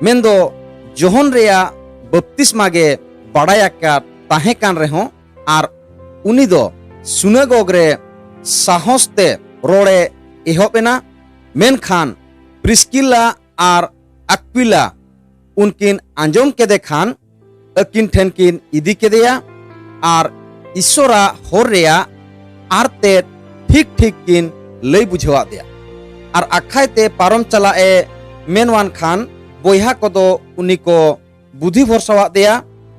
ᱢᱮᱱᱫᱚ ᱡᱚᱦᱚᱱ ᱨᱮᱭᱟᱜ ᱵᱟᱯᱛᱤᱥᱢᱟ ᱜᱮ ᱵᱟᱲᱟᱭ ᱟᱠᱟᱫ ᱛᱟᱦᱮᱸ ᱠᱟᱱ ᱨᱮᱦᱚᱸ, ᱟᱨ ᱩᱱᱤ ᱫᱚ ᱥᱩᱱᱟᱜᱚᱜᱽ ᱨᱮ ᱥᱟᱦᱚᱥ ᱛᱮ ᱨᱚᱲᱮ ᱮᱦᱚᱵ ᱮᱱᱟ᱾ ᱢᱮᱱᱠᱷᱟᱱ ᱯᱨᱤᱥᱠᱤᱞᱟ ᱟᱨ ᱟᱠᱣᱤᱞᱟ ᱩᱱᱠᱤᱱ ᱟᱸᱡᱚᱢ ᱠᱮᱫᱮ ᱠᱷᱟᱱ ᱟᱹᱠᱤᱱ ᱴᱷᱮᱱ ᱠᱤᱱ ᱤᱫᱤ ᱠᱮᱫᱮᱭᱟ ᱟᱨ ᱤᱥᱥᱚᱨᱟᱜ ᱦᱚᱨ ᱨᱮᱭᱟᱜ ᱟᱨ ᱛᱮᱫ ᱴᱷᱤᱠ ᱴᱷᱤᱠ ᱠᱤᱱ ᱞᱟᱹᱭ ᱵᱩᱡᱷᱟᱹᱣᱟᱫ ᱫᱮᱭᱟ᱾ ᱟᱨ ᱟᱠᱷᱟᱭ ᱛᱮ ᱯᱟᱨᱚᱢ ᱪᱟᱞᱟᱜ ᱮ ᱢᱮᱱᱣᱟᱱ ᱠᱷᱟᱱ ᱵᱚᱭᱦᱟ ᱠᱚᱫᱚ ᱩᱱᱤ ᱠᱚ ᱵᱩᱫᱷᱤ ᱵᱷᱚᱨᱥᱟᱣᱟᱫ ᱫᱮᱭᱟ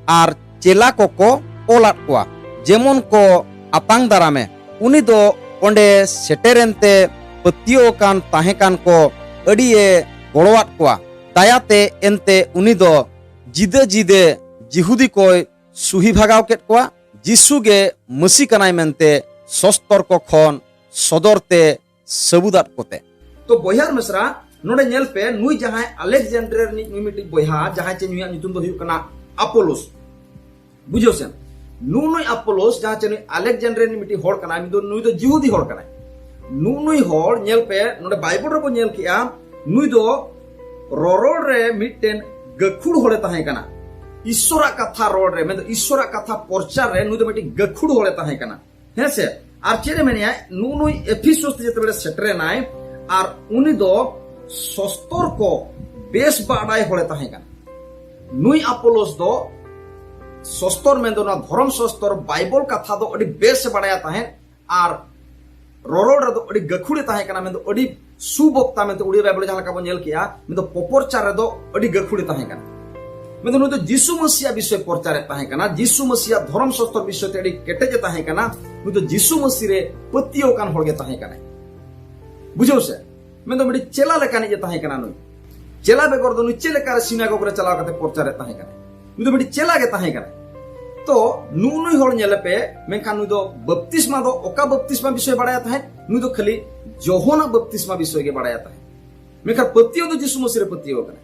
ᱟᱨ ᱪᱮᱞᱟ ᱠᱚᱠᱚ ᱚᱞᱟᱫ ᱠᱚᱣᱟ, ᱡᱮᱢᱚᱱ ᱠᱚ ᱟᱛᱟᱝ ᱫᱟᱨᱟᱢᱮ᱾ ᱩᱱᱤ ᱫᱚ ᱚᱸᱰᱮ ᱥᱮᱴᱮᱨᱮᱱ ᱛᱮ ᱯᱟᱹᱛᱭᱟᱹᱣ ᱟᱠᱟᱱ ᱛᱟᱦᱮᱸ ᱠᱟᱱ ᱠᱚ ᱟᱹᱰᱤᱭᱮ ᱜᱚᱲᱚᱣᱟᱫ ᱠᱚᱣᱟ᱾ ᱫᱟᱭᱟᱛᱮ ᱮᱱᱛᱮ ᱩᱱᱤ ᱫᱚ ᱡᱤᱫᱟᱹ ᱡᱤᱫᱟᱹ ᱡᱤᱦᱩᱫᱤ ᱠᱚᱭ ᱥᱩᱦᱤ ᱵᱷᱟᱜᱟᱣ ᱠᱮᱫ ᱠᱚᱣᱟ, ᱡᱤᱥᱩ ᱜᱮ ᱢᱟᱹᱥᱤ ᱠᱟᱱᱟᱭ ᱢᱮᱱᱛᱮ ᱥᱚᱥᱛᱚᱨ ᱠᱚ ᱠᱷᱚᱱ ᱥᱚᱫᱚᱨ ᱛᱮ ᱥᱟᱹᱵᱩᱫᱟᱫ ᱠᱚᱛᱮ᱾ ᱛᱚ ᱵᱚᱭᱦᱟ ᱟᱨ ᱢᱤᱥᱨᱟ, ᱱᱚᱰᱮ ᱧᱮᱞ ᱯᱮ, ᱱᱩᱭ ᱡᱟᱦᱟᱸᱭ ᱟᱞᱮᱠᱡᱟᱱᱰᱨᱤᱭᱟ ᱨᱤᱱᱤᱡ ᱱᱩᱭ ᱢᱤᱫᱴᱤᱡ ᱵᱚᱭᱦᱟ, ᱡᱟᱦᱟᱸᱭ ᱪᱮ ᱱᱩᱭᱟᱜ ᱧᱩᱛᱩᱢ ᱫᱚ ᱦᱩᱭᱩᱜ ᱠᱟᱱᱟ ᱟᱯᱳᱞᱳᱥ᱾ ᱵᱩᱡᱷᱟᱹᱣ ᱥᱮ, ᱱᱩᱜ ᱱᱩᱭ ᱟᱯᱳᱞᱳᱥ ᱡᱟᱦᱟᱸ ᱪᱮ ᱱᱩᱭ ᱟᱞᱮᱠᱡᱟᱱᱰᱨᱤᱭᱟ ᱨᱤᱱᱤᱡ ᱢᱤᱫᱴᱤᱡ ᱦᱚᱲ ᱠᱟᱱᱟᱭ, ᱱᱩᱭ ᱫᱚ, ᱱᱩᱭ ᱫᱚ ᱡᱤᱦᱩᱫᱤ ᱦᱚᱲ ᱠᱟᱱᱟᱭ᱾ ᱱᱩᱜ ᱱᱩᱭ ᱦᱚᱲ ᱧᱮᱞ ᱯᱮ, ᱱᱚᱰᱮ ᱵᱟᱭᱵᱚᱞ ᱨᱮᱵᱚ ᱧᱮᱞ ᱠᱮᱜᱼᱟ, ᱱᱩᱭ ᱫᱚ ᱨᱚᱨᱚᱲ ᱨᱮ ᱢᱤᱫᱴᱮᱱ ᱜᱟᱹᱠᱷᱩᱲ ᱦᱚᱲᱮ ᱛᱟᱦᱮᱸ ᱠᱟᱱᱟ᱾ ᱤᱥᱥᱚᱨᱟᱜ ᱠᱟᱛᱷᱟ ᱨᱚᱲ ᱨᱮ, ᱢᱮᱱᱫᱚ ᱤᱥᱥᱚᱨᱟᱜ ᱠᱟᱛᱷᱟ ᱯᱨᱚᱪᱟᱨ ᱨᱮ ᱱᱩᱭ ᱫᱚ ᱢᱤᱫᱴᱤᱡ ᱜᱟᱹᱠᱷᱩᱲ ᱦᱚᱲᱮ ᱛᱟᱦᱮᱸ ᱠᱟᱱᱟ᱾ ᱦᱮᱸ ᱥᱮ? ᱟᱨ ᱪᱮᱫ ᱮ ᱢᱮᱱᱮᱜᱼᱟ? ᱱᱩᱜ ᱱᱩᱭ ᱮᱯᱷᱤᱥᱚᱥ ᱛᱮ ᱡᱮᱛᱮ ᱵᱮᱲᱮ ᱥᱮᱴᱮᱨᱮᱱᱟᱭ, ᱟᱨ ᱩᱱᱤ ᱫᱚ ᱥᱚᱥᱛᱚᱨ ᱠᱚ ᱵᱮᱥ ᱵᱟᱰᱟᱭ ᱦᱚᱲᱮ ᱛᱟᱦᱮᱸ ᱠᱟᱱᱟ᱾ ᱱᱩᱭ ᱟᱯᱳᱞᱳᱥ ᱫᱚ ᱥᱚᱥᱛᱚᱨ, ᱢᱮᱱᱫᱚ ᱱᱚᱣᱟ ᱫᱷᱚᱨᱚᱢ ᱥᱚᱥᱛᱚᱨ ᱵᱟᱭᱵᱚᱞ ᱠᱟᱛᱷᱟ ᱫᱚ ᱟᱹᱰᱤ ᱵᱮᱥ ᱮ ᱵᱟᱰᱟᱭᱟ ᱛᱟᱦᱮᱸᱫ, ᱟᱨ ᱨᱚᱨᱚᱲ ᱨᱮᱫᱚ ᱟᱹᱰᱤ ᱜᱟᱹᱠᱷᱩᱲᱮ ᱛᱟᱦᱮᱸ ᱠᱟᱱᱟ, ᱢᱮᱱᱫᱚ ᱟᱹᱰᱤ ᱥᱩᱵᱚᱠᱛᱟ ᱢᱮᱱᱛᱮ ᱩᱲᱤᱭᱟ ᱵᱟᱭᱵᱚᱞ ᱡᱟᱦᱟᱸ ᱞᱮᱠᱟ ᱵᱚᱱ ᱧᱮᱞ ᱠᱮᱜᱼᱟ, ᱢᱮᱱᱫᱚ ᱯᱚᱯᱚᱨᱪᱟᱨ ᱨᱮᱫᱚ ᱟᱹᱰᱤ ᱜᱟᱹᱠᱷᱩᱲᱮ ᱛᱟᱦᱮᱸ ᱠᱟᱱᱟ᱾ ᱢᱮᱱᱫᱚ ᱱᱩᱭ ᱫᱚ ᱡᱤᱥᱩ ᱢᱟᱹᱥᱤᱭᱟᱜ ᱵᱤᱥᱚᱭ ᱯᱚᱨᱪᱟᱨᱮᱫ ᱛᱟᱦᱮᱸ ᱠᱟᱱᱟ, ᱡᱤᱥᱩ ᱢᱟᱹᱥᱤᱭᱟᱜ ᱫᱷᱚᱨᱚᱢ ᱥᱚᱥᱛᱚᱨ ᱵᱤᱥᱚᱭ ᱛᱮ ᱟᱹᱰᱤ ᱠᱮᱴᱮᱡ ᱮ ᱛᱟᱦᱮᱸ ᱠᱟᱱᱟ᱾ ᱱᱩᱭ ᱫᱚ ᱡᱤᱥᱩ ᱢᱟᱹᱥᱤ ᱨᱮ ᱯᱟᱹᱛᱭᱟᱹᱣ ᱟᱠᱟᱱ ᱦᱚᱲ ᱜᱮ ᱛᱟᱦᱮᱸ ᱠᱟᱱᱟᱭ᱾ ᱵᱩᱡᱷᱟᱹᱣ ᱥᱮ? ᱢᱮᱱᱫᱚ ᱢᱤᱫᱴᱤᱡ ᱪᱮᱞᱟ ᱞᱮᱠᱟᱱᱤᱡ ᱮ ᱛᱟᱦᱮᱸ ᱠᱟᱱᱟ ᱱᱩᱭ᱾ ᱪᱮᱞᱟ ᱵᱮᱜᱚᱨ ᱫᱚ ᱱᱩᱭ ᱪᱮᱫ ᱞᱮᱠᱟᱨᱮ ᱥᱤᱱᱟᱜᱚᱜᱽ ᱨᱮ ᱪᱟᱞᱟᱣ ᱠᱟᱛᱮ ᱯᱚᱨᱪᱟᱨᱮᱫ ᱛᱟᱦᱮᱸ ᱠᱟᱱᱟ? ᱱᱩᱭ ᱫᱚ ᱢᱤᱫᱴᱤᱡ ᱪᱮᱞᱟ ᱜᱮ ᱛᱟᱦᱮᱸ ᱠᱟᱱᱟ᱾ ᱛᱚ ᱱᱩᱜ ᱱᱩᱭ ᱦᱚᱲ ᱧᱮᱞᱮ ᱯᱮ, ᱢᱮᱱᱠᱷᱟᱱ ᱱᱩᱭ ᱫᱚ ᱵᱟᱯᱛᱤᱥᱢᱟ ᱫᱚ ᱚᱠᱟ ᱵᱟᱯᱛᱤᱥᱢᱟ ᱵᱤᱥᱚᱭ ᱵᱟᱲᱟᱭᱟ ᱛᱟᱦᱮᱸᱫ? ᱱᱩᱭ ᱫᱚ ᱠᱷᱟᱹᱞᱤ ᱡᱚᱦᱚᱱᱟᱜ ᱵᱟᱯᱛᱤᱥᱢᱟ ᱵᱤᱥᱚᱭ ᱜᱮ ᱵᱟᱲᱟᱭᱟ ᱛᱟᱦᱮᱸᱫ᱾ ᱢᱮᱱᱠᱷᱟᱱ ᱯᱟᱹᱛᱭᱟᱹᱣ ᱫᱚ ᱡᱤᱥᱩ ᱢᱟᱹᱥᱤ ᱨᱮ ᱯᱟᱹᱛᱭᱟᱹᱣ ᱠᱟᱱᱟ᱾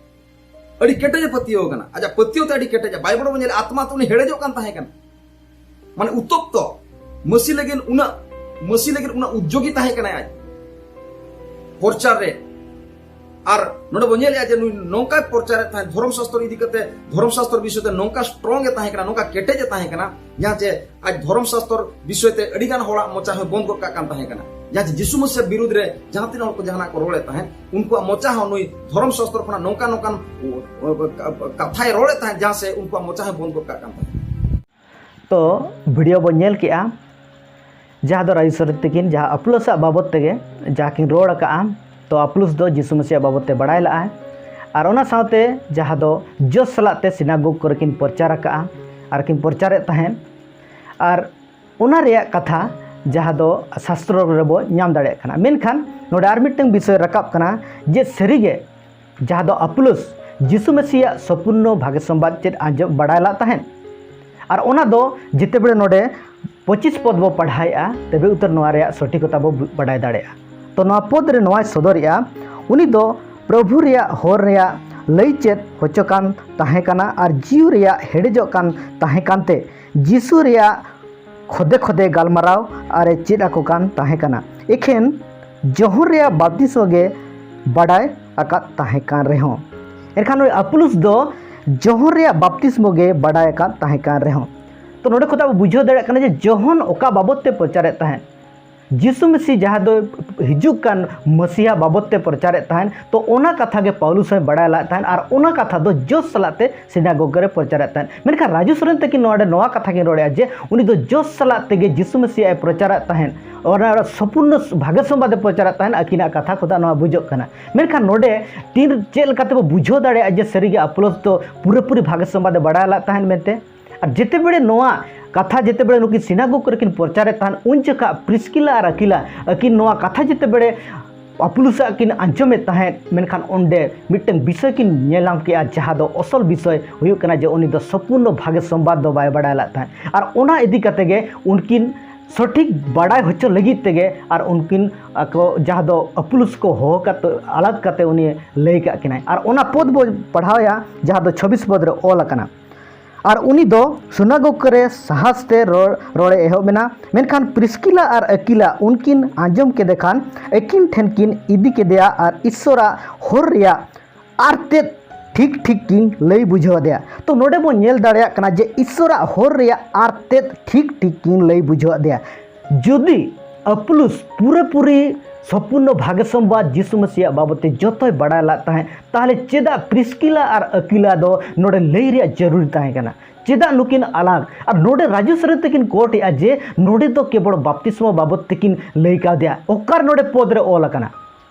ᱟᱹᱰᱤ ᱠᱮᱴᱮᱡ ᱮ ᱯᱟᱹᱛᱭᱟᱹᱣ ᱠᱟᱱᱟ᱾ ᱟᱡᱟᱜ ᱯᱟᱹᱛᱭᱟᱹᱣ ᱛᱮ ᱟᱹᱰᱤ ᱠᱮᱴᱮᱡᱟ᱾ ᱵᱟᱭᱵᱚᱞ ᱵᱚᱱ ᱧᱮᱞᱟ, ᱟᱛᱢᱟ ᱛᱮ ᱩᱱᱤ ᱦᱮᱲᱮᱡᱚᱜ ᱠᱟᱱ ᱛᱟᱦᱮᱸ ᱠᱟᱱᱟ᱾ ᱢᱟᱱᱮ ᱩᱛᱚᱯᱛᱚ, ᱢᱟᱹᱥᱤ ᱞᱟᱹᱜᱤᱫ ᱩᱱᱟᱹᱜ, ᱢᱟᱹᱥᱤ ᱞᱟᱹᱜᱤᱫ ᱩᱱᱟᱹᱜ ᱩᱫᱽᱡᱳᱜᱤ ᱛᱟᱦᱮᱸ ᱠᱟᱱᱟᱭ ᱟᱡ᱾ ᱯᱨᱚᱪᱟᱨ ᱨᱮ ᱟᱨ ᱱᱚᱰᱮ ᱵᱚᱱ ᱧᱮᱞᱮᱫᱼᱟ ᱡᱮ ᱱᱩᱭ ᱱᱚᱝᱠᱟᱭ ᱯᱨᱚᱪᱟᱨᱮᱫ ᱛᱟᱦᱮᱸᱫ, ᱫᱷᱚᱨᱚᱢ ᱥᱟᱥᱛᱚᱨ ᱤᱫᱤ ᱠᱟᱛᱮ, ᱫᱷᱚᱨᱚᱢ ᱥᱟᱥᱛᱚᱨ ᱵᱤᱥᱚᱭ ᱛᱮ ᱱᱚᱝᱠᱟ ᱥᱴᱨᱚᱝ ᱮ ᱛᱟᱦᱮᱸ ᱠᱟᱱᱟ, ᱱᱚᱝᱠᱟ ᱠᱮᱴᱮᱡ ᱮ ᱛᱟᱦᱮᱸ ᱠᱟᱱᱟ, ᱡᱟᱦᱟᱸ ᱪᱮ ᱟᱡ ᱫᱷᱚᱨᱚᱢ ᱥᱟᱥᱛᱚᱨ ᱵᱤᱥᱚᱭ ᱛᱮ ᱟᱹᱰᱤ ᱜᱟᱱ ᱦᱚᱲᱟᱜ ᱢᱚᱪᱟ ᱦᱚᱸᱭ ᱵᱚᱱᱫ ᱜᱚᱫ ᱠᱟᱜ ᱠᱟᱱ ᱛᱟᱦᱮᱸ ᱠᱟᱱᱟ᱾ ᱡᱟᱦᱟᱸ ᱪᱮ ᱡᱤᱥᱩ ᱢᱟᱹᱥᱤᱭᱟᱜ ᱵᱤᱨᱩᱫᱽ ᱨᱮ ᱡᱟᱦᱟᱸ ᱛᱤᱱᱟᱹᱜ ᱦᱚᱲ ᱠᱚ ᱡᱟᱦᱟᱱᱟᱜ ᱠᱚ ᱨᱚᱲᱮᱫ ᱛᱟᱦᱮᱸᱫ, ᱩᱱᱠᱩᱣᱟᱜ ᱢᱚᱪᱟ ᱦᱚᱸ ᱱᱩᱭ ᱫᱷᱚᱨᱚᱢ ᱥᱟᱥᱛᱚᱨ ᱠᱷᱚᱱᱟᱜ ᱱᱚᱝᱠᱟ ᱱᱚᱝᱠᱟᱱ ᱠᱟᱛᱷᱟᱭ ᱨᱚᱲᱮᱫ ᱛᱟᱦᱮᱸᱫ, ᱡᱟᱦᱟᱸ ᱥᱮ ᱩᱱᱠᱩᱣᱟᱜ ᱢᱚᱪᱟ ᱦᱚᱸᱭ ᱵᱚᱱᱫ ᱜᱚᱫ ᱠᱟᱜ ᱠᱟᱱ ᱛᱟᱦᱮᱸᱫ᱾ ᱛᱚ ᱵᱷᱤᱰᱤᱭᱳ ᱵᱚᱱ ᱧᱮᱞ ᱠᱮᱜᱼᱟ, ᱡᱟᱦᱟᱸ ᱫᱚ ᱨᱟᱡᱩ ᱥᱚᱨᱮᱱ ᱛᱟᱹᱠᱤᱱ ᱡᱟᱦᱟᱸ ᱟᱯᱞᱳᱥᱟᱜ ᱵᱟᱵᱚᱫ ᱛᱮᱜᱮ ᱡᱟᱦᱟᱸ ᱠᱤᱱ ᱨᱚᱲ ᱟᱠᱟᱜᱼᱟ, ᱛᱚ ᱟᱯᱞᱳᱥ ᱫᱚ ᱡᱤᱥᱩ ᱢᱟᱹᱥᱤᱭᱟᱜ ᱵᱟᱵᱚᱫ ᱛᱮ ᱵᱟᱲᱟᱭ ᱞᱟᱜᱼᱟᱭ᱾ ᱟᱨ ᱚᱱᱟ ᱥᱟᱶᱛᱮ ᱡᱟᱦᱟᱸ ᱫᱚ ᱡᱚᱥ ᱥᱟᱞᱟᱜ ᱛᱮ ᱥᱤᱱᱟᱜᱳᱜᱽ ᱠᱚᱨᱮ ᱠᱤᱱ ᱯᱨᱚᱪᱟᱨ ᱟᱠᱟᱜᱼᱟ ᱟᱨ ᱠᱤᱱ ᱯᱨᱚᱪᱟᱨᱮᱫ ᱛᱟᱦᱮᱸᱫ᱾ ᱟᱨ ᱚᱱᱟ ᱨᱮᱭᱟᱜ ᱠᱟᱛᱷᱟ ᱡᱟᱦᱟᱸ ᱫᱚ ᱥᱟᱥᱛᱨᱚ ᱨᱮᱵᱚ ᱧᱟᱢ ᱫᱟᱲᱮᱭᱟᱜ ᱠᱟᱱᱟ᱾ ᱢᱮᱱᱠᱷᱟᱱ ᱱᱚᱰᱮ ᱟᱨ ᱢᱤᱫᱴᱟᱝ ᱵᱤᱥᱚᱭ ᱨᱟᱠᱟᱵ ᱠᱟᱱᱟ ᱡᱮ ᱥᱟᱹᱨᱤᱜᱮ ᱡᱟᱦᱟᱸ ᱫᱚ ᱟᱯᱳᱞᱳᱥ ᱡᱤᱥᱩ ᱢᱟᱹᱥᱤᱭᱟᱜ ᱥᱚᱯᱩᱨᱱᱚ ᱵᱷᱟᱜᱮ ᱥᱚᱢᱵᱟᱫ ᱪᱮᱫ ᱟᱸᱡᱚᱢ ᱵᱟᱲᱟᱭ ᱞᱟᱜ ᱛᱟᱦᱮᱸᱫ᱾ ᱟᱨ ᱚᱱᱟ ᱫᱚ ᱡᱮᱛᱮ ᱵᱮᱲᱮ ᱱᱚᱰᱮ ᱯᱚᱸᱪᱤᱥ ᱯᱚᱫ ᱵᱚ ᱯᱟᱲᱦᱟᱣᱮᱫᱼᱟ, ᱛᱚᱵᱮ ᱩᱛᱟᱹᱨ ᱱᱚᱣᱟ ᱨᱮᱭᱟᱜ ᱥᱚᱴᱷᱤᱠᱚᱛᱟ ᱵᱚ ᱵᱟᱰᱟᱭ ᱫᱟᱲᱮᱭᱟᱜᱼᱟ᱾ ᱛᱚ ᱱᱚᱣᱟ ᱯᱚᱫ ᱨᱮ ᱱᱚᱣᱟᱭ ᱥᱚᱫᱚᱨᱮᱜᱼᱟ, ᱩᱱᱤ ᱫᱚ ᱯᱨᱚᱵᱷᱩ ᱨᱮᱭᱟᱜ ᱦᱚᱨ ᱨᱮᱭᱟᱜ ᱞᱟᱹᱭ ᱪᱮᱫ ᱦᱚᱪᱚ ᱠᱟᱱ ᱛᱟᱦᱮᱸ ᱠᱟᱱᱟ ᱟᱨ ᱡᱤᱣᱤ ᱨᱮᱭᱟᱜ ᱦᱮᱰᱮᱡᱚᱜ ᱠᱟᱱ ᱛᱟᱦᱮᱸ ᱠᱟᱱᱛᱮ ᱡᱤᱥᱩ ᱨᱮᱭᱟᱜ ᱠᱷᱚᱫᱮ ᱠᱷᱚᱫᱮ ᱜᱟᱞᱢᱟᱨᱟᱣ ᱟᱨᱮ ᱪᱮᱫ ᱟᱠᱚ ᱠᱟᱱ ᱛᱟᱦᱮᱸ ᱠᱟᱱᱟ᱾ ᱮᱠᱷᱮᱱ ᱡᱚᱦᱚᱨ ᱨᱮᱭᱟᱜ ᱵᱟᱯᱛᱤᱥᱢᱚ ᱜᱮ ᱵᱟᱰᱟᱭ ᱟᱠᱟᱫ ᱛᱟᱦᱮᱸ ᱠᱟᱱ ᱨᱮᱦᱚᱸ, ᱮᱱᱠᱷᱟᱱ ᱱᱩᱭ ᱟᱯᱩᱞᱩᱥ ᱫᱚ ᱡᱚᱦᱚᱨ ᱨᱮᱭᱟᱜ ᱵᱟᱯᱛᱤᱥᱢᱚ ᱜᱮ ᱵᱟᱰᱟᱭ ᱟᱠᱟᱫ ᱛᱟᱦᱮᱸ ᱠᱟᱱ ᱨᱮᱦᱚᱸ᱾ ᱛᱚ ᱱᱚᱰᱮ ᱠᱷᱚᱱ ᱟᱵᱚ ᱵᱩᱡᱷᱟᱹᱣ ᱫᱟᱲᱮᱭᱟᱜ ᱠᱟᱱᱟ ᱡᱮ ᱡᱚᱦᱚᱱ ᱚᱠᱟ ᱵᱟᱵᱚᱛ ᱛᱮ ᱯᱨᱚᱪᱟᱨᱮᱫ ᱛᱟᱦᱮᱸᱫ, ᱡᱤᱥᱩ ᱢᱟᱹᱥᱤ ᱡᱟᱦᱟᱸ ᱫᱚ ᱦᱤᱡᱩᱜ ᱠᱟᱱ ᱢᱟᱹᱥᱤᱦᱟ ᱵᱟᱵᱚᱛ ᱛᱮ ᱯᱨᱚᱪᱟᱨᱮᱫ ᱛᱟᱦᱮᱸᱫ, ᱛᱚ ᱚᱱᱟ ᱠᱟᱛᱷᱟ ᱜᱮ ᱯᱟᱣᱞᱩᱥ ᱦᱚᱸᱭ ᱵᱟᱲᱟᱭ ᱞᱟᱜ ᱛᱟᱦᱮᱸᱫ ᱟᱨ ᱚᱱᱟ ᱠᱟᱛᱷᱟ ᱫᱚ ᱡᱚᱥ ᱥᱟᱞᱟᱜ ᱛᱮ ᱥᱤᱱᱟᱜᱳᱜᱽ ᱨᱮ ᱯᱨᱚᱪᱟᱨᱮᱫ ᱛᱟᱦᱮᱸᱫ᱾ ᱢᱮᱱᱠᱷᱟᱱ ᱨᱟᱡᱩ ᱥᱚᱨᱮᱱ ᱛᱟᱹᱠᱤᱱ ᱱᱚᱣᱟ ᱱᱚᱣᱟ ᱠᱟᱛᱷᱟ ᱠᱤᱱ ᱨᱚᱲᱮᱫᱼᱟ ᱡᱮ ᱩᱱᱤ ᱫᱚ ᱡᱚᱥ ᱥᱟᱞᱟᱜ ᱛᱮᱜᱮ ᱡᱤᱥᱩ ᱢᱟᱹᱥᱤᱭᱟᱜ ᱮ ᱯᱨᱚᱪᱟᱨᱮᱫ ᱛᱟᱦᱮᱸᱫ, ᱚᱱᱟ ᱥᱚᱢᱯᱩᱨᱱᱚ ᱵᱷᱟᱜᱮ ᱥᱚᱢᱵᱟᱫ ᱮ ᱯᱨᱚᱪᱟᱨᱮᱫ ᱛᱟᱦᱮᱸᱫ᱾ ᱟᱹᱠᱤᱱᱟᱜ ᱠᱟᱛᱷᱟ ᱠᱷᱚᱱᱟᱜ ᱱᱚᱣᱟ ᱵᱩᱡᱷᱟᱹᱜ ᱠᱟᱱᱟ᱾ ᱢᱮᱱᱠᱷᱟᱱ ᱱᱚᱰᱮ ᱛᱤᱱ ᱪᱮᱫ ᱞᱮᱠᱟ ᱛᱮᱵᱚ ᱵᱩᱡᱷᱟᱹᱣ ᱫᱟᱲᱮᱭᱟᱜᱼᱟ ᱡᱮ ᱥᱟᱹᱨᱤᱜᱮ ᱟᱯᱳᱞᱳᱥ ᱫᱚ ᱯᱩᱨᱟᱹᱯᱩᱨᱤ ᱵᱷᱟᱜᱮ ᱥᱚᱢᱵᱟᱫ ᱮ ᱵᱟᱲᱟᱭ ᱞᱟᱜ ᱛᱟᱦᱮᱸᱫ ᱢᱮᱱᱛᱮ? ᱟᱨ ᱡᱮᱛᱮ ᱵᱮᱲᱮ ᱱᱚᱣᱟ ᱠᱟᱛᱷᱟ ᱡᱮᱛᱮ ᱵᱮᱲᱮ ᱱᱩᱠᱤᱱ ᱥᱤᱱᱟᱜᱳᱜᱽ ᱨᱮᱠᱤᱱ ᱯᱨᱚᱪᱟᱨᱮᱫ ᱛᱟᱦᱮᱸᱫ, ᱩᱱ ᱡᱚᱠᱷᱟ ᱯᱨᱤᱥᱠᱤᱞᱟ ᱟᱨ ᱟᱠᱤᱞᱟ ᱟᱹᱠᱤᱱ ᱱᱚᱣᱟ ᱠᱟᱛᱷᱟ ᱡᱮᱛᱮ ᱵᱮᱲᱮ ᱟᱯᱩᱞᱩᱥᱟᱜ ᱠᱤᱱ ᱟᱸᱡᱚᱢᱮᱫ ᱛᱟᱦᱮᱸᱫ, ᱢᱮᱱᱠᱷᱟᱱ ᱚᱸᱰᱮ ᱢᱤᱫᱴᱟᱝ ᱵᱤᱥᱚᱭ ᱠᱤᱱ ᱧᱮᱞ ᱧᱟᱢ ᱠᱮᱜᱼᱟ, ᱡᱟᱦᱟᱸ ᱫᱚ ᱚᱥᱚᱞ ᱵᱤᱥᱚᱭ ᱦᱩᱭᱩᱜ ᱠᱟᱱᱟ ᱡᱮ ᱩᱱᱤ ᱫᱚ ᱥᱚᱢᱯᱩᱨᱱᱚ ᱵᱷᱟᱜᱮ ᱥᱚᱢᱵᱟᱫ ᱫᱚ ᱵᱟᱭ ᱵᱟᱲᱟᱭ ᱞᱟᱜ ᱛᱟᱦᱮᱸᱫ᱾ ᱟᱨ ᱚᱱᱟ ᱤᱫᱤ ᱠᱟᱛᱮ ᱜᱮ ᱩᱱᱠᱤᱱ ᱥᱚᱴᱷᱤᱠ ᱵᱟᱲᱟᱭ ᱦᱚᱪᱚ ᱞᱟᱹᱜᱤᱫ ᱛᱮᱜᱮ ᱟᱨ ᱩᱱᱠᱤᱱ ᱟᱠᱚ ᱡᱟᱦᱟᱸ ᱫᱚ ᱟᱯᱩᱞᱩᱥ ᱠᱚ ᱦᱚᱦᱚ ᱠᱟᱛᱮ ᱟᱞᱟᱜᱽ ᱠᱟᱛᱮ ᱩᱱᱤ ᱞᱟᱹᱭ ᱠᱟᱜ ᱠᱤᱱᱟᱭ᱾ ᱟᱨ ᱚᱱᱟ ᱯᱚᱫ ᱵᱚ ᱯᱟᱲᱦᱟᱣᱮᱭᱟ ᱡᱟᱦᱟᱸ ᱫᱚ ᱪᱷᱚᱵᱵᱤᱥ ᱯᱚᱫ ᱨᱮ ᱚᱞ ᱟᱠᱟᱱᱟ, ᱟᱨ ᱩᱱᱤ ᱫᱚ ᱥᱩᱱᱟᱜᱚᱜᱽ ᱨᱮ ᱥᱟᱦᱟᱥ ᱛᱮ ᱨᱚᱲ ᱨᱚᱲᱮ ᱮᱦᱚᱵ ᱮᱱᱟ᱾ ᱢᱮᱱᱠᱷᱟᱱ ᱯᱨᱤᱥᱠᱤᱞᱟ ᱟᱨ ᱟᱹᱠᱤᱞᱟ ᱩᱱᱠᱤᱱ ᱟᱸᱡᱚᱢ ᱠᱮᱫᱮ ᱠᱷᱟᱱ ᱟᱹᱠᱤᱱ ᱴᱷᱮᱱ ᱠᱤᱱ ᱤᱫᱤ ᱠᱮᱫᱮᱭᱟ ᱟᱨ ᱤᱥᱥᱚᱨᱟᱜ ᱦᱚᱨ ᱨᱮᱭᱟᱜ ᱟᱨ ᱛᱮᱫ ᱴᱷᱤᱠ ᱴᱷᱤᱠ ᱠᱤᱱ ᱞᱟᱹᱭ ᱵᱩᱡᱷᱟᱹᱣ ᱟᱫᱮᱭᱟ᱾ ᱛᱚ ᱱᱚᱰᱮ ᱵᱚᱱ ᱧᱮᱞ ᱫᱟᱲᱮᱭᱟᱜ ᱠᱟᱱᱟ ᱡᱮ ᱤᱥᱥᱚᱨᱟᱜ ᱦᱚᱨ ᱨᱮᱭᱟᱜ ᱟᱨ ᱛᱮᱫ ᱴᱷᱤᱠ ᱴᱷᱤᱠ ᱠᱤᱱ ᱞᱟᱹᱭ ᱵᱩᱡᱷᱟᱹᱣ ᱟᱫᱮᱭᱟ᱾ ᱡᱩᱫᱤ ᱟᱯᱩᱞᱩᱥ ᱯᱩᱨᱟᱹᱯᱩᱨᱤ ᱥᱚᱯᱩᱨᱱᱚ ᱵᱷᱟᱜᱮ ᱥᱚᱢᱵᱟᱫ ᱡᱤᱥᱩ ᱢᱟᱹᱥᱤᱭᱟᱜ ᱵᱟᱵᱚᱫ ᱛᱮ ᱡᱚᱛᱚᱭ ᱵᱟᱲᱟᱭ ᱞᱟᱜ ᱛᱟᱦᱮᱸᱫ, ᱛᱟᱦᱚᱞᱮ ᱪᱮᱫᱟᱜ ᱯᱨᱤᱥᱠᱤᱞᱟ ᱟᱨ ᱟᱹᱠᱤᱞᱟ ᱫᱚ ᱱᱚᱰᱮ ᱞᱟᱹᱭ ᱨᱮᱭᱟᱜ ᱡᱟᱹᱨᱩᱲ ᱛᱟᱦᱮᱸ ᱠᱟᱱᱟ? ᱪᱮᱫᱟᱜ ᱱᱩᱠᱤᱱ ᱟᱞᱟᱜᱽ? ᱟᱨ ᱱᱚᱰᱮ ᱨᱟᱡᱩ ᱥᱚᱨᱮᱱ ᱛᱟᱹᱠᱤᱱ ᱠᱳᱴ ᱮᱫᱼᱟ ᱡᱮ ᱱᱚᱰᱮ ᱫᱚ ᱠᱮᱵᱚᱞ ᱵᱟᱯᱛᱤᱥᱢᱚ ᱵᱟᱵᱚᱫ ᱛᱮᱠᱤᱱ ᱞᱟᱹᱭ ᱠᱟᱣᱫᱮᱭᱟ᱾ ᱚᱠᱟᱨᱮ ᱱᱚᱰᱮ ᱯᱚᱫᱽ ᱨᱮ ᱚᱞ ᱟᱠᱟᱱᱟ?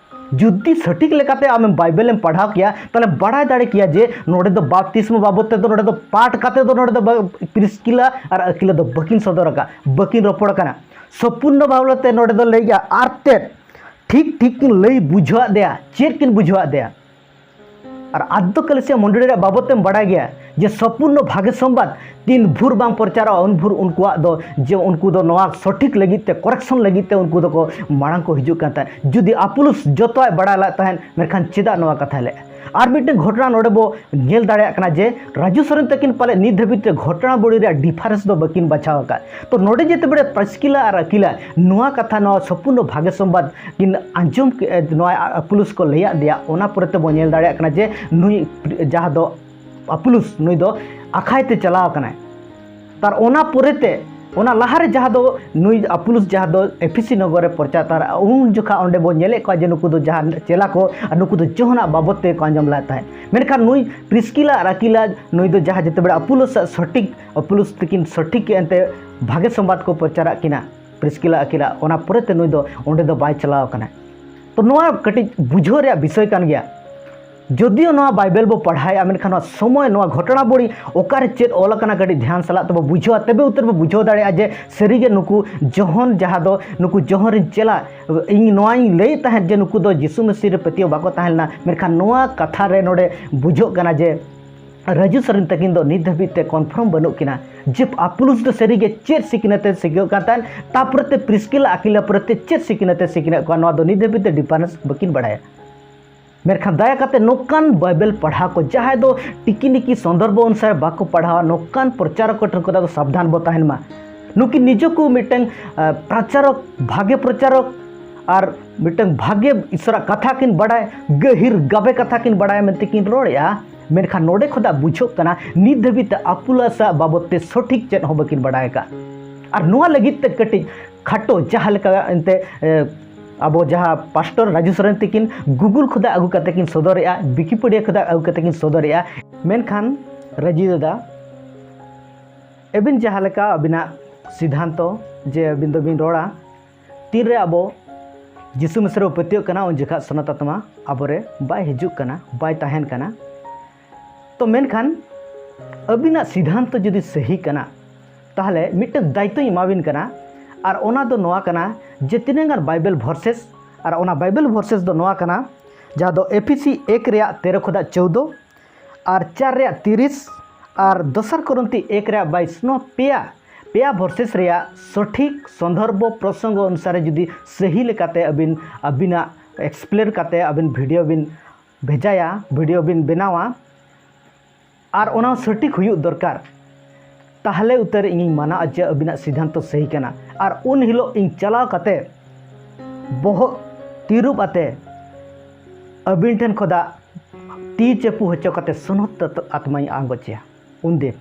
ᱡᱩᱫᱤ ᱥᱚᱴᱷᱤᱠ ᱞᱮᱠᱟᱛᱮ ᱟᱢᱮᱢ ᱵᱟᱭᱵᱮᱞ ᱮᱢ ᱯᱟᱲᱦᱟᱣ ᱠᱮᱭᱟ, ᱛᱟᱦᱚᱞᱮ ᱵᱟᱲᱟᱭ ᱫᱟᱲᱮ ᱠᱮᱭᱟ ᱡᱮ ᱱᱚᱰᱮ ᱫᱚ ᱵᱟᱯᱛᱤᱥᱢᱚ ᱵᱟᱵᱚᱫ ᱛᱮᱫᱚ ᱱᱚᱰᱮ ᱫᱚ ᱯᱟᱴ ᱠᱟᱛᱮ ᱫᱚ ᱱᱚᱰᱮ ᱫᱚ ᱵᱟ-, ᱯᱨᱤᱥᱠᱤᱞᱟ ᱟᱨ ᱟᱹᱠᱤᱞᱟ ᱫᱚ ᱵᱟᱹᱠᱤᱱ ᱥᱚᱫᱚᱨ ᱟᱠᱟᱫ, ᱵᱟᱹᱠᱤᱱ ᱨᱚᱯᱚᱲ ᱟᱠᱟᱱᱟ᱾ ᱥᱚᱯᱩᱨᱱᱚ ᱵᱟᱵᱚᱫ ᱛᱮ ᱱᱚᱰᱮ ᱫᱚ ᱞᱟᱹᱭ ᱜᱮᱭᱟ ᱟᱨ ᱛᱮᱫ ᱴᱷᱤᱠ ᱴᱷᱤᱠ ᱠᱤᱱ ᱞᱟᱹᱭ ᱵᱩᱡᱷᱟᱹᱣᱟᱫ ᱫᱮᱭᱟ᱾ ᱪᱮᱫ ᱠᱤᱱ ᱵᱩᱡᱷᱟᱹᱣᱟᱫ ᱫᱮᱭᱟ? ᱟᱨ ᱟᱫᱽᱫᱚ ᱠᱟᱞᱮᱥᱤᱭᱟ ᱢᱚᱱᱰᱚᱞᱤ ᱨᱮᱭᱟᱜ ᱵᱟᱵᱚᱫ ᱛᱮᱢ ᱵᱟᱲᱟᱭ ᱜᱮᱭᱟ ᱡᱮ ᱥᱚᱯᱩᱨᱱᱚ ᱵᱷᱟᱜᱮ ᱥᱚᱢᱵᱟᱫ ᱛᱤᱱ ᱵᱷᱳᱨ ᱵᱟᱝ ᱯᱨᱚᱪᱟᱨᱚᱜᱼᱟ, ᱩᱱ ᱵᱷᱳᱨ ᱩᱱᱠᱩᱣᱟᱜ ᱫᱚ ᱡᱮ ᱩᱱᱠᱩ ᱫᱚ ᱱᱚᱣᱟ ᱥᱚᱴᱷᱤᱠ ᱞᱟᱹᱜᱤᱫ ᱛᱮ, ᱠᱚᱨᱮᱠᱥᱚᱱ ᱞᱟᱹᱜᱤᱫ ᱛᱮ ᱩᱱᱠᱩ ᱫᱚᱠᱚ ᱢᱟᱲᱟᱝ ᱠᱚ ᱦᱤᱡᱩᱜ ᱠᱟᱱ ᱛᱟᱦᱮᱸᱫ᱾ ᱡᱩᱫᱤ ᱟᱯᱩᱞᱩᱥ ᱡᱚᱛᱚᱣᱟᱜ ᱵᱟᱲᱟᱭ ᱞᱟᱜ ᱛᱟᱦᱮᱸᱫ, ᱢᱮᱱᱠᱷᱟᱱ ᱪᱮᱫᱟᱜ ᱱᱚᱣᱟ ᱠᱟᱛᱷᱟᱭ ᱞᱟᱹᱭᱮᱫᱼᱟ? ᱟᱨ ᱢᱤᱫᱴᱮᱱ ᱜᱷᱚᱴᱚᱱᱟ ᱱᱚᱰᱮ ᱵᱚ ᱧᱮᱞ ᱫᱟᱲᱮᱭᱟᱜ ᱠᱟᱱᱟ ᱡᱮ ᱨᱟᱡᱩ ᱥᱚᱨᱮᱱ ᱛᱟᱹᱠᱤᱱ ᱯᱟᱞᱮ ᱱᱤᱛ ᱫᱷᱟᱹᱵᱤᱡ ᱛᱮ ᱜᱷᱚᱴᱚᱱᱟ ᱵᱚᱲᱤ ᱨᱮᱭᱟᱜ ᱰᱤᱯᱷᱟᱨᱮᱱᱥ ᱫᱚ ᱵᱟᱹᱠᱤᱱ ᱵᱟᱪᱷᱟᱣ ᱟᱠᱟᱫ᱾ ᱛᱚ ᱱᱚᱰᱮ ᱡᱮᱛᱮ ᱵᱮᱲᱮ ᱯᱨᱤᱥᱠᱤᱞᱟ ᱟᱨ ᱟᱹᱠᱤᱞᱟ ᱱᱚᱣᱟ ᱠᱟᱛᱷᱟ, ᱱᱚᱣᱟ ᱥᱚᱯᱩᱨᱱᱚ ᱵᱷᱟᱜᱮ ᱥᱚᱢᱵᱟᱫ ᱠᱤᱱ ᱟᱸᱡᱚᱢ ᱠᱮᱫ, ᱱᱚᱣᱟ ᱟᱯᱩᱞᱩᱥ ᱠᱚ ᱞᱟᱹᱭᱟᱫ ᱫᱮᱭᱟ, ᱚᱱᱟ ᱯᱚᱨᱮ ᱛᱮᱵᱚᱱ ᱧᱮᱞ ᱫᱟᱲᱮᱭᱟᱜ ᱠᱟᱱᱟ ᱡᱮ ᱱᱩᱭ ᱡᱟᱦᱟᱸ ᱫᱚ ᱟᱯᱩᱞᱩᱥ, ᱱᱩᱭ ᱫᱚ ᱟᱠᱷᱟᱭ ᱛᱮ ᱪᱟᱞᱟᱣ ᱟᱠᱟᱱᱟᱭ᱾ ᱛᱟᱨ ᱚᱱᱟ ᱯᱚᱨᱮᱛᱮ, ᱚᱱᱟ ᱞᱟᱦᱟᱨᱮ ᱡᱟᱦᱟᱸ ᱫᱚ ᱱᱩᱭ ᱟᱯᱩᱞᱩᱥ ᱡᱟᱦᱟᱸ ᱫᱚ ᱮᱯᱷᱤᱥᱤ ᱱᱚᱜᱚᱨ ᱨᱮ ᱯᱨᱚᱪᱟᱨ, ᱛᱟᱨ ᱩᱱ ᱡᱚᱠᱷᱟ ᱚᱸᱰᱮ ᱵᱚᱱ ᱧᱮᱞᱮᱫ ᱠᱚᱣᱟ ᱡᱮ ᱱᱩᱠᱩ ᱫᱚ ᱡᱟᱦᱟᱸ ᱪᱮᱞᱟ ᱠᱚ, ᱟᱨ ᱱᱩᱠᱩ ᱫᱚ ᱡᱚᱦᱚᱱᱟᱜ ᱵᱟᱵᱚᱫ ᱛᱮᱠᱚ ᱟᱸᱡᱚᱢ ᱞᱮᱫ ᱛᱟᱦᱮᱸᱫ᱾ ᱢᱮᱱᱠᱷᱟᱱ ᱱᱩᱭ ᱯᱨᱤᱥᱠᱤᱞᱟ ᱟᱨ ᱟᱹᱠᱤᱞᱟ, ᱱᱩᱭ ᱫᱚ ᱡᱟᱦᱟᱸ ᱡᱮᱛᱮ ᱵᱮᱲᱟ ᱟᱯᱩᱞᱩᱥ ᱟᱜ ᱥᱚᱴᱷᱤᱠ, ᱟᱯᱩᱞᱩᱥ ᱛᱟᱹᱠᱤᱱ ᱥᱚᱴᱷᱤᱠ ᱮᱱᱛᱮ ᱵᱷᱟᱜᱮ ᱥᱚᱢᱵᱟᱫ ᱠᱚ ᱯᱨᱚᱪᱟᱨᱟᱜ ᱠᱤᱱᱟ, ᱯᱨᱤᱥᱠᱤᱞᱟ ᱟᱹᱠᱤᱞᱟ, ᱚᱱᱟ ᱯᱚᱨᱮᱛᱮ ᱱᱩᱭ ᱫᱚ ᱚᱸᱰᱮ ᱫᱚ ᱵᱟᱭ ᱪᱟᱞᱟᱣ ᱟᱠᱟᱱᱟ᱾ ᱛᱚ ᱱᱚᱣᱟ ᱠᱟᱹᱴᱤᱡ ᱵᱩᱡᱷᱟᱹᱣ ᱨᱮᱭᱟᱜ ᱵᱤᱥᱚᱭ ᱠᱟᱱ ᱜᱮᱭᱟ᱾ ᱡᱚᱫᱤᱭᱳ ᱱᱚᱣᱟ ᱵᱟᱭᱵᱮᱞ ᱵᱚ ᱯᱟᱲᱦᱟᱣᱮᱫᱼᱟ, ᱢᱮᱱᱠᱷᱟᱱ ᱱᱚᱣᱟ ᱥᱚᱢᱚᱭ, ᱱᱚᱣᱟ ᱜᱷᱚᱴᱚᱱᱟ ᱵᱚᱲᱤ ᱚᱠᱟᱨᱮ ᱪᱮᱫ ᱚᱞ ᱟᱠᱟᱱᱟ, ᱠᱟᱹᱴᱤᱡ ᱫᱷᱮᱭᱟᱱ ᱥᱟᱞᱟᱜ ᱛᱮᱵᱚ ᱵᱩᱡᱷᱟᱹᱣᱟ, ᱛᱚᱵᱮ ᱩᱛᱟᱹᱨ ᱵᱚ ᱵᱩᱡᱷᱟᱹᱣ ᱫᱟᱲᱮᱭᱟᱜᱼᱟ ᱡᱮ ᱥᱟᱹᱨᱤᱜᱮ ᱱᱩᱠᱩ ᱡᱚᱦᱚᱱ, ᱡᱟᱦᱟᱸ ᱫᱚ ᱱᱩᱠᱩ ᱡᱚᱦᱚᱱ ᱨᱮᱱ ᱪᱮᱞᱟ, ᱤᱧ ᱱᱚᱣᱟᱧ ᱞᱟᱹᱭᱮᱫ ᱛᱟᱦᱮᱸᱫ ᱡᱮ ᱱᱩᱠᱩ ᱫᱚ ᱡᱤᱥᱩ ᱢᱟᱹᱥᱤ ᱨᱮ ᱯᱟᱹᱛᱭᱟᱹᱣ ᱵᱟᱠᱚ ᱛᱟᱦᱮᱸ ᱞᱮᱱᱟ, ᱢᱮᱱᱠᱷᱟᱱ ᱱᱚᱣᱟ ᱠᱟᱛᱷᱟ ᱨᱮ ᱱᱚᱰᱮ ᱵᱩᱡᱷᱟᱹᱜ ᱠᱟᱱᱟ ᱡᱮ ᱨᱟᱡᱩ ᱥᱚᱨᱮᱱ ᱛᱟᱹᱠᱤᱱ ᱫᱚ ᱱᱤᱛ ᱫᱷᱟᱹᱵᱤᱡ ᱛᱮ ᱠᱚᱱᱯᱷᱟᱨᱢ ᱵᱟᱹᱱᱩᱜ ᱠᱤᱱᱟ ᱡᱮ ᱟᱯᱩᱞᱩᱥ ᱫᱚ ᱥᱟᱹᱨᱤᱜᱮ ᱪᱮᱫ ᱥᱤᱠᱷᱱᱟᱹᱛ ᱮ ᱥᱤᱠᱷᱟᱹᱣ ᱠᱟᱱ ᱛᱟᱦᱮᱸᱫ, ᱛᱟᱯᱚᱨᱮ ᱛᱮ ᱯᱨᱤᱥᱠᱤᱞᱟ ᱟᱹᱠᱤᱞᱟ ᱯᱚᱨᱮ ᱛᱮ ᱪᱮᱫ ᱥᱤᱠᱷᱱᱟᱹᱛ ᱮ ᱥᱤᱠᱷᱱᱟᱹᱛ ᱠᱚᱣᱟ, ᱱᱚᱣᱟ ᱫᱚ ᱱᱤᱛ ᱫᱷᱟᱹᱵᱤᱡ ᱛᱮ ᱰᱤᱯᱷᱟᱨᱮᱱᱥ ᱵᱟᱹᱠᱤᱱ ᱵᱟᱲᱟᱭᱟ᱾ ᱢᱮᱱᱠᱷᱟᱱ ᱫᱟᱭᱟ ᱠᱟᱛᱮ ᱱᱚᱝᱠᱟᱱ ᱵᱟᱭᱵᱮᱞ ᱯᱟᱲᱦᱟᱣ ᱠᱚ, ᱡᱟᱦᱟᱸᱭ ᱫᱚ ᱴᱤᱠᱤᱱᱤᱠᱤ ᱥᱚᱱᱫᱚᱨᱵᱷ ᱚᱱᱩᱥᱟᱨᱮ ᱵᱟᱠᱚ ᱯᱟᱲᱦᱟᱣᱟ, ᱱᱚᱝᱠᱟᱱ ᱯᱨᱚᱪᱟᱨᱚᱠ ᱠᱚ ᱴᱷᱮᱱ ᱠᱷᱚᱱ ᱫᱚ ᱥᱟᱵᱫᱷᱟᱱ ᱵᱚ ᱛᱟᱦᱮᱱ ᱢᱟ᱾ ᱱᱩᱠᱤᱱ ᱱᱤᱡᱮ ᱠᱚ ᱢᱤᱫᱴᱟᱝ, ᱟ, ᱯᱨᱚᱪᱟᱨᱚᱠ, ᱵᱷᱟᱜᱮ ᱯᱨᱚᱪᱟᱨᱚᱠ ᱟᱨ ᱢᱤᱫᱴᱟᱝ ᱵᱷᱟᱜᱮ ᱤᱥᱚᱨᱟᱜ ᱠᱟᱛᱷᱟ ᱠᱤᱱ ᱵᱟᱲᱟᱭ, ᱜᱟᱹᱦᱤᱨ ᱜᱟᱵᱮ ᱠᱟᱛᱷᱟ ᱠᱤᱱ ᱵᱟᱲᱟᱭᱟ ᱢᱮᱱᱛᱮ ᱠᱤᱱ ᱨᱚᱲᱮᱫᱼᱟ᱾ ᱢᱮᱱᱠᱷᱟᱱ ᱱᱚᱰᱮ ᱠᱷᱚᱱᱟᱜ ᱵᱩᱡᱷᱟᱹᱜ ᱠᱟᱱᱟ, ᱱᱤᱛ ᱫᱷᱟᱹᱵᱤᱡ ᱛᱮ ᱟᱯᱩᱞᱟᱥᱟᱜ ᱵᱟᱵᱚᱫ ᱛᱮ ᱥᱚᱴᱷᱤᱠ ᱪᱮᱫ ᱦᱚᱸ ᱵᱟᱹᱠᱤᱱ ᱵᱟᱲᱟᱭ ᱟᱠᱟᱫ᱾ ᱟᱨ ᱱᱚᱣᱟ ᱞᱟᱹᱜᱤᱫ ᱛᱮ ᱠᱟᱹᱴᱤᱡ ᱠᱷᱟᱴᱚ, ᱡᱟᱦᱟᱸ ᱞᱮᱠᱟ ᱮᱱᱛᱮ, ᱮ, ᱟᱵᱚ ᱡᱟᱦᱟᱸ ᱯᱟᱥᱴᱚᱨ ᱨᱟᱡᱩ ᱥᱚᱨᱮᱱ ᱛᱤᱠᱤᱱ Google ᱠᱷᱚᱱᱟᱜ ᱟᱹᱜᱩ ᱠᱟᱛᱮ ᱠᱤᱱ ᱥᱚᱫᱚᱨᱮᱜᱼᱟ, ᱣᱤᱠᱤᱯᱤᱰᱤᱭᱟ ᱠᱷᱚᱱᱟᱜ ᱟᱹᱜᱩ ᱠᱟᱛᱮ ᱠᱤᱱ ᱥᱚᱫᱚᱨᱮᱜᱼᱟ᱾ ᱢᱮᱱᱠᱷᱟᱱ ᱨᱟᱡᱩ ᱫᱟᱫᱟ, ᱟᱹᱵᱤᱱ ᱡᱟᱦᱟᱸ ᱞᱮᱠᱟ ᱟᱹᱵᱤᱱᱟᱜ ᱥᱤᱫᱷᱟᱱᱛᱚ ᱡᱮ ᱟᱹᱵᱤᱱ ᱫᱚᱵᱤᱱ ᱨᱚᱲᱟ, ᱛᱤᱱᱨᱮ ᱟᱵᱚ ᱡᱤᱥᱩ ᱢᱮᱥᱟ ᱨᱮᱵᱚ ᱯᱟᱹᱛᱭᱟᱹᱜ ᱠᱟᱱᱟ, ᱩᱱ ᱡᱚᱠᱷᱟᱜ ᱥᱚᱱᱟᱛ ᱟᱛᱢᱟ ᱟᱵᱚᱨᱮ ᱵᱟᱭ ᱦᱤᱡᱩᱜ ᱠᱟᱱᱟ, ᱵᱟᱭ ᱛᱟᱦᱮᱱ ᱠᱟᱱᱟ᱾ ᱛᱚ ᱢᱮᱱᱠᱷᱟᱱ ᱟᱹᱵᱤᱱᱟᱜ ᱥᱤᱫᱷᱟᱱᱛᱚ ᱡᱩᱫᱤ ᱥᱟᱹᱦᱤ ᱠᱟᱱᱟ, ᱛᱟᱦᱚᱞᱮ ᱢᱤᱫᱴᱟᱝ ᱫᱟᱭᱤᱛᱛᱚᱧ ᱮᱢᱟᱵᱤᱱ ᱠᱟᱱᱟ᱾ ᱟᱨ ᱚᱱᱟ ᱫᱚ ᱱᱚᱣᱟ ᱠᱟᱱᱟ ᱡᱮ ᱛᱤᱱᱟᱹᱜ ᱜᱟᱱ ᱵᱟᱭᱵᱮᱞ verses, ᱟᱨ ᱚᱱᱟ ᱵᱟᱭᱵᱮᱞ verses ᱫᱚ ᱱᱚᱣᱟ ᱠᱟᱱᱟ, ᱡᱟᱦᱟᱸ ᱫᱚ ᱮᱯᱷᱤᱥᱤ ᱮᱠ ᱨᱮᱭᱟᱜ ᱛᱮᱨᱚ ᱠᱷᱚᱱᱟᱜ ᱪᱳᱣᱫᱚ, ᱟᱨ ᱪᱟᱨ ᱨᱮᱭᱟᱜ ᱛᱤᱨᱤᱥ, ᱟᱨ ᱫᱚᱥᱟᱨ ᱠᱚᱨᱤᱱᱛᱷᱤ ᱮᱠ ᱨᱮᱭᱟᱜ ᱵᱟᱭᱤᱥ᱾ ᱱᱚᱣᱟ ᱯᱮᱭᱟ, ᱯᱮᱭᱟ verses ᱨᱮᱭᱟᱜ ᱥᱚᱴᱷᱤᱠ ᱥᱚᱱᱫᱚᱨᱵᱷᱚ ᱯᱨᱚᱥᱚᱝᱜᱚ ᱚᱱᱩᱥᱟᱨᱮ ᱡᱩᱫᱤ ᱥᱟᱹᱦᱤ ᱞᱮᱠᱟᱛᱮ ᱟᱹᱵᱤᱱ ᱟᱹᱵᱤᱱᱟᱜ explain ᱠᱟᱛᱮ ᱟᱹᱵᱤᱱ video ᱵᱤᱱ ᱵᱷᱮᱡᱟᱭᱟ, video ᱵᱤᱱ ᱵᱮᱱᱟᱣᱟ, ᱟᱨ ᱚᱱᱟ ᱥᱚᱴᱷᱤᱠ ᱦᱩᱭᱩᱜ ᱫᱚᱨᱠᱟᱨ, ᱛᱟᱦᱞᱮ ᱩᱛᱟᱹᱨ ᱤᱧᱤᱧ ᱢᱟᱱᱟᱣᱟ ᱡᱮ ᱟᱹᱵᱤᱱᱟᱜ ᱥᱤᱫᱷᱟᱱᱛᱚ ᱥᱟᱹᱦᱤ ᱠᱟᱱᱟ᱾ ᱟᱨ ᱩᱱ ᱦᱤᱞᱳᱜ ᱤᱧ ᱪᱟᱞᱟᱣ ᱠᱟᱛᱮ ᱵᱚᱦᱚᱜ ᱛᱤᱨᱩᱵ ᱟᱛᱮ ᱟᱹᱵᱤᱱ ᱴᱷᱮᱱ ᱠᱷᱚᱱᱟᱜ ᱛᱤ ᱪᱟᱹᱯᱩ ᱦᱚᱪᱚ ᱠᱟᱛᱮ ᱥᱚᱱᱚᱛ ᱟᱛᱢᱟᱧ ᱟᱬᱜᱚ ᱦᱚᱪᱚᱭᱟ᱾ ᱩᱱᱫᱤᱱ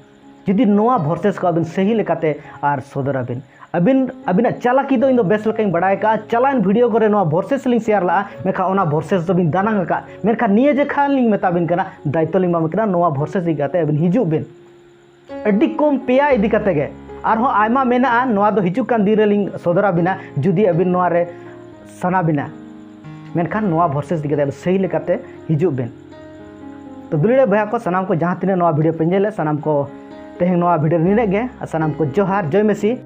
ᱡᱩᱫᱤ ᱱᱚᱣᱟ verses ᱠᱚ ᱟᱹᱵᱤᱱ ᱥᱟᱹᱦᱤ ᱞᱮᱠᱟᱛᱮ ᱟᱨ ᱥᱚᱫᱚᱨᱟᱵᱤᱱ, ᱟᱹᱵᱤᱱ, ᱟᱹᱵᱤᱱᱟᱜ ᱪᱟᱞᱟᱠᱤ ᱫᱚ ᱤᱧ ᱫᱚ ᱵᱮᱥ ᱞᱮᱠᱟᱧ ᱵᱟᱲᱟᱭ ᱟᱠᱟᱫᱼᱟ᱾ ᱪᱟᱞᱟᱣᱮᱱ video ᱠᱚᱨᱮ ᱱᱚᱣᱟ verses ᱞᱤᱧ share ᱞᱟᱜᱼᱟ, ᱢᱮᱱᱠᱷᱟᱱ ᱚᱱᱟ verses ᱫᱚᱵᱤᱱ ᱫᱟᱱᱟᱝ ᱟᱠᱟᱫ᱾ ᱢᱮᱱᱠᱷᱟᱱ ᱱᱤᱭᱟᱹ ᱡᱮᱠᱷᱟ ᱞᱤᱧ ᱢᱮᱛᱟ ᱵᱤᱱ ᱠᱟᱱᱟ, ᱫᱟᱭᱤᱛᱛᱚ ᱞᱤᱧ ᱮᱢᱟ ᱵᱤᱱ ᱠᱟᱱᱟ, ᱱᱚᱣᱟ verses ᱤᱫᱤ ᱠᱟᱛᱮ ᱟᱹᱵᱤᱱ ᱦᱤᱡᱩᱜ ᱵᱤᱱ᱾ ᱟᱹᱰᱤ ᱠᱚᱢ ᱯᱮᱭᱟ ᱤᱫᱤ ᱠᱟᱛᱮ ᱜᱮ, ᱟᱨᱦᱚᱸ ᱟᱭᱢᱟ ᱢᱮᱱᱟᱜᱼᱟ, ᱱᱚᱣᱟ ᱫᱚ ᱦᱤᱡᱩᱜ ᱠᱟᱱ ᱫᱤᱱ ᱨᱮᱞᱤᱧ ᱥᱚᱫᱚᱨ ᱟᱵᱤᱱᱟ ᱡᱩᱫᱤ ᱟᱹᱵᱤᱱ ᱱᱚᱣᱟ ᱨᱮ ᱥᱟᱱᱟ ᱵᱤᱱᱟ᱾ ᱢᱮᱱᱠᱷᱟᱱ ᱱᱚᱣᱟ verses ᱤᱫᱤ ᱠᱟᱛᱮ ᱥᱟᱹᱦᱤ ᱞᱮᱠᱟᱛᱮ ᱦᱤᱡᱩᱜ ᱵᱤᱱ᱾ ᱛᱚ ᱫᱩᱞᱟᱹᱲᱤᱭᱟᱹ ᱵᱚᱭᱦᱟ ᱠᱚ, ᱥᱟᱱᱟᱢ ᱠᱚ ᱡᱟᱦᱟᱸ ᱛᱤᱱᱟᱹᱜ ᱱᱚᱣᱟ video ᱯᱮ ᱧᱮᱞᱮᱫ, ᱥᱟᱱᱟᱢ ᱠᱚ ᱛᱮᱦᱮᱧ ᱱᱚᱣᱟ video ᱨᱮ ᱱᱤᱱᱟᱹᱜ ᱜᱮ, ᱟᱨ ᱥᱟᱱᱟᱢ ᱠᱚ ᱡᱚᱦᱟᱨ, ᱡᱚᱭ ᱢᱮᱥᱤ᱾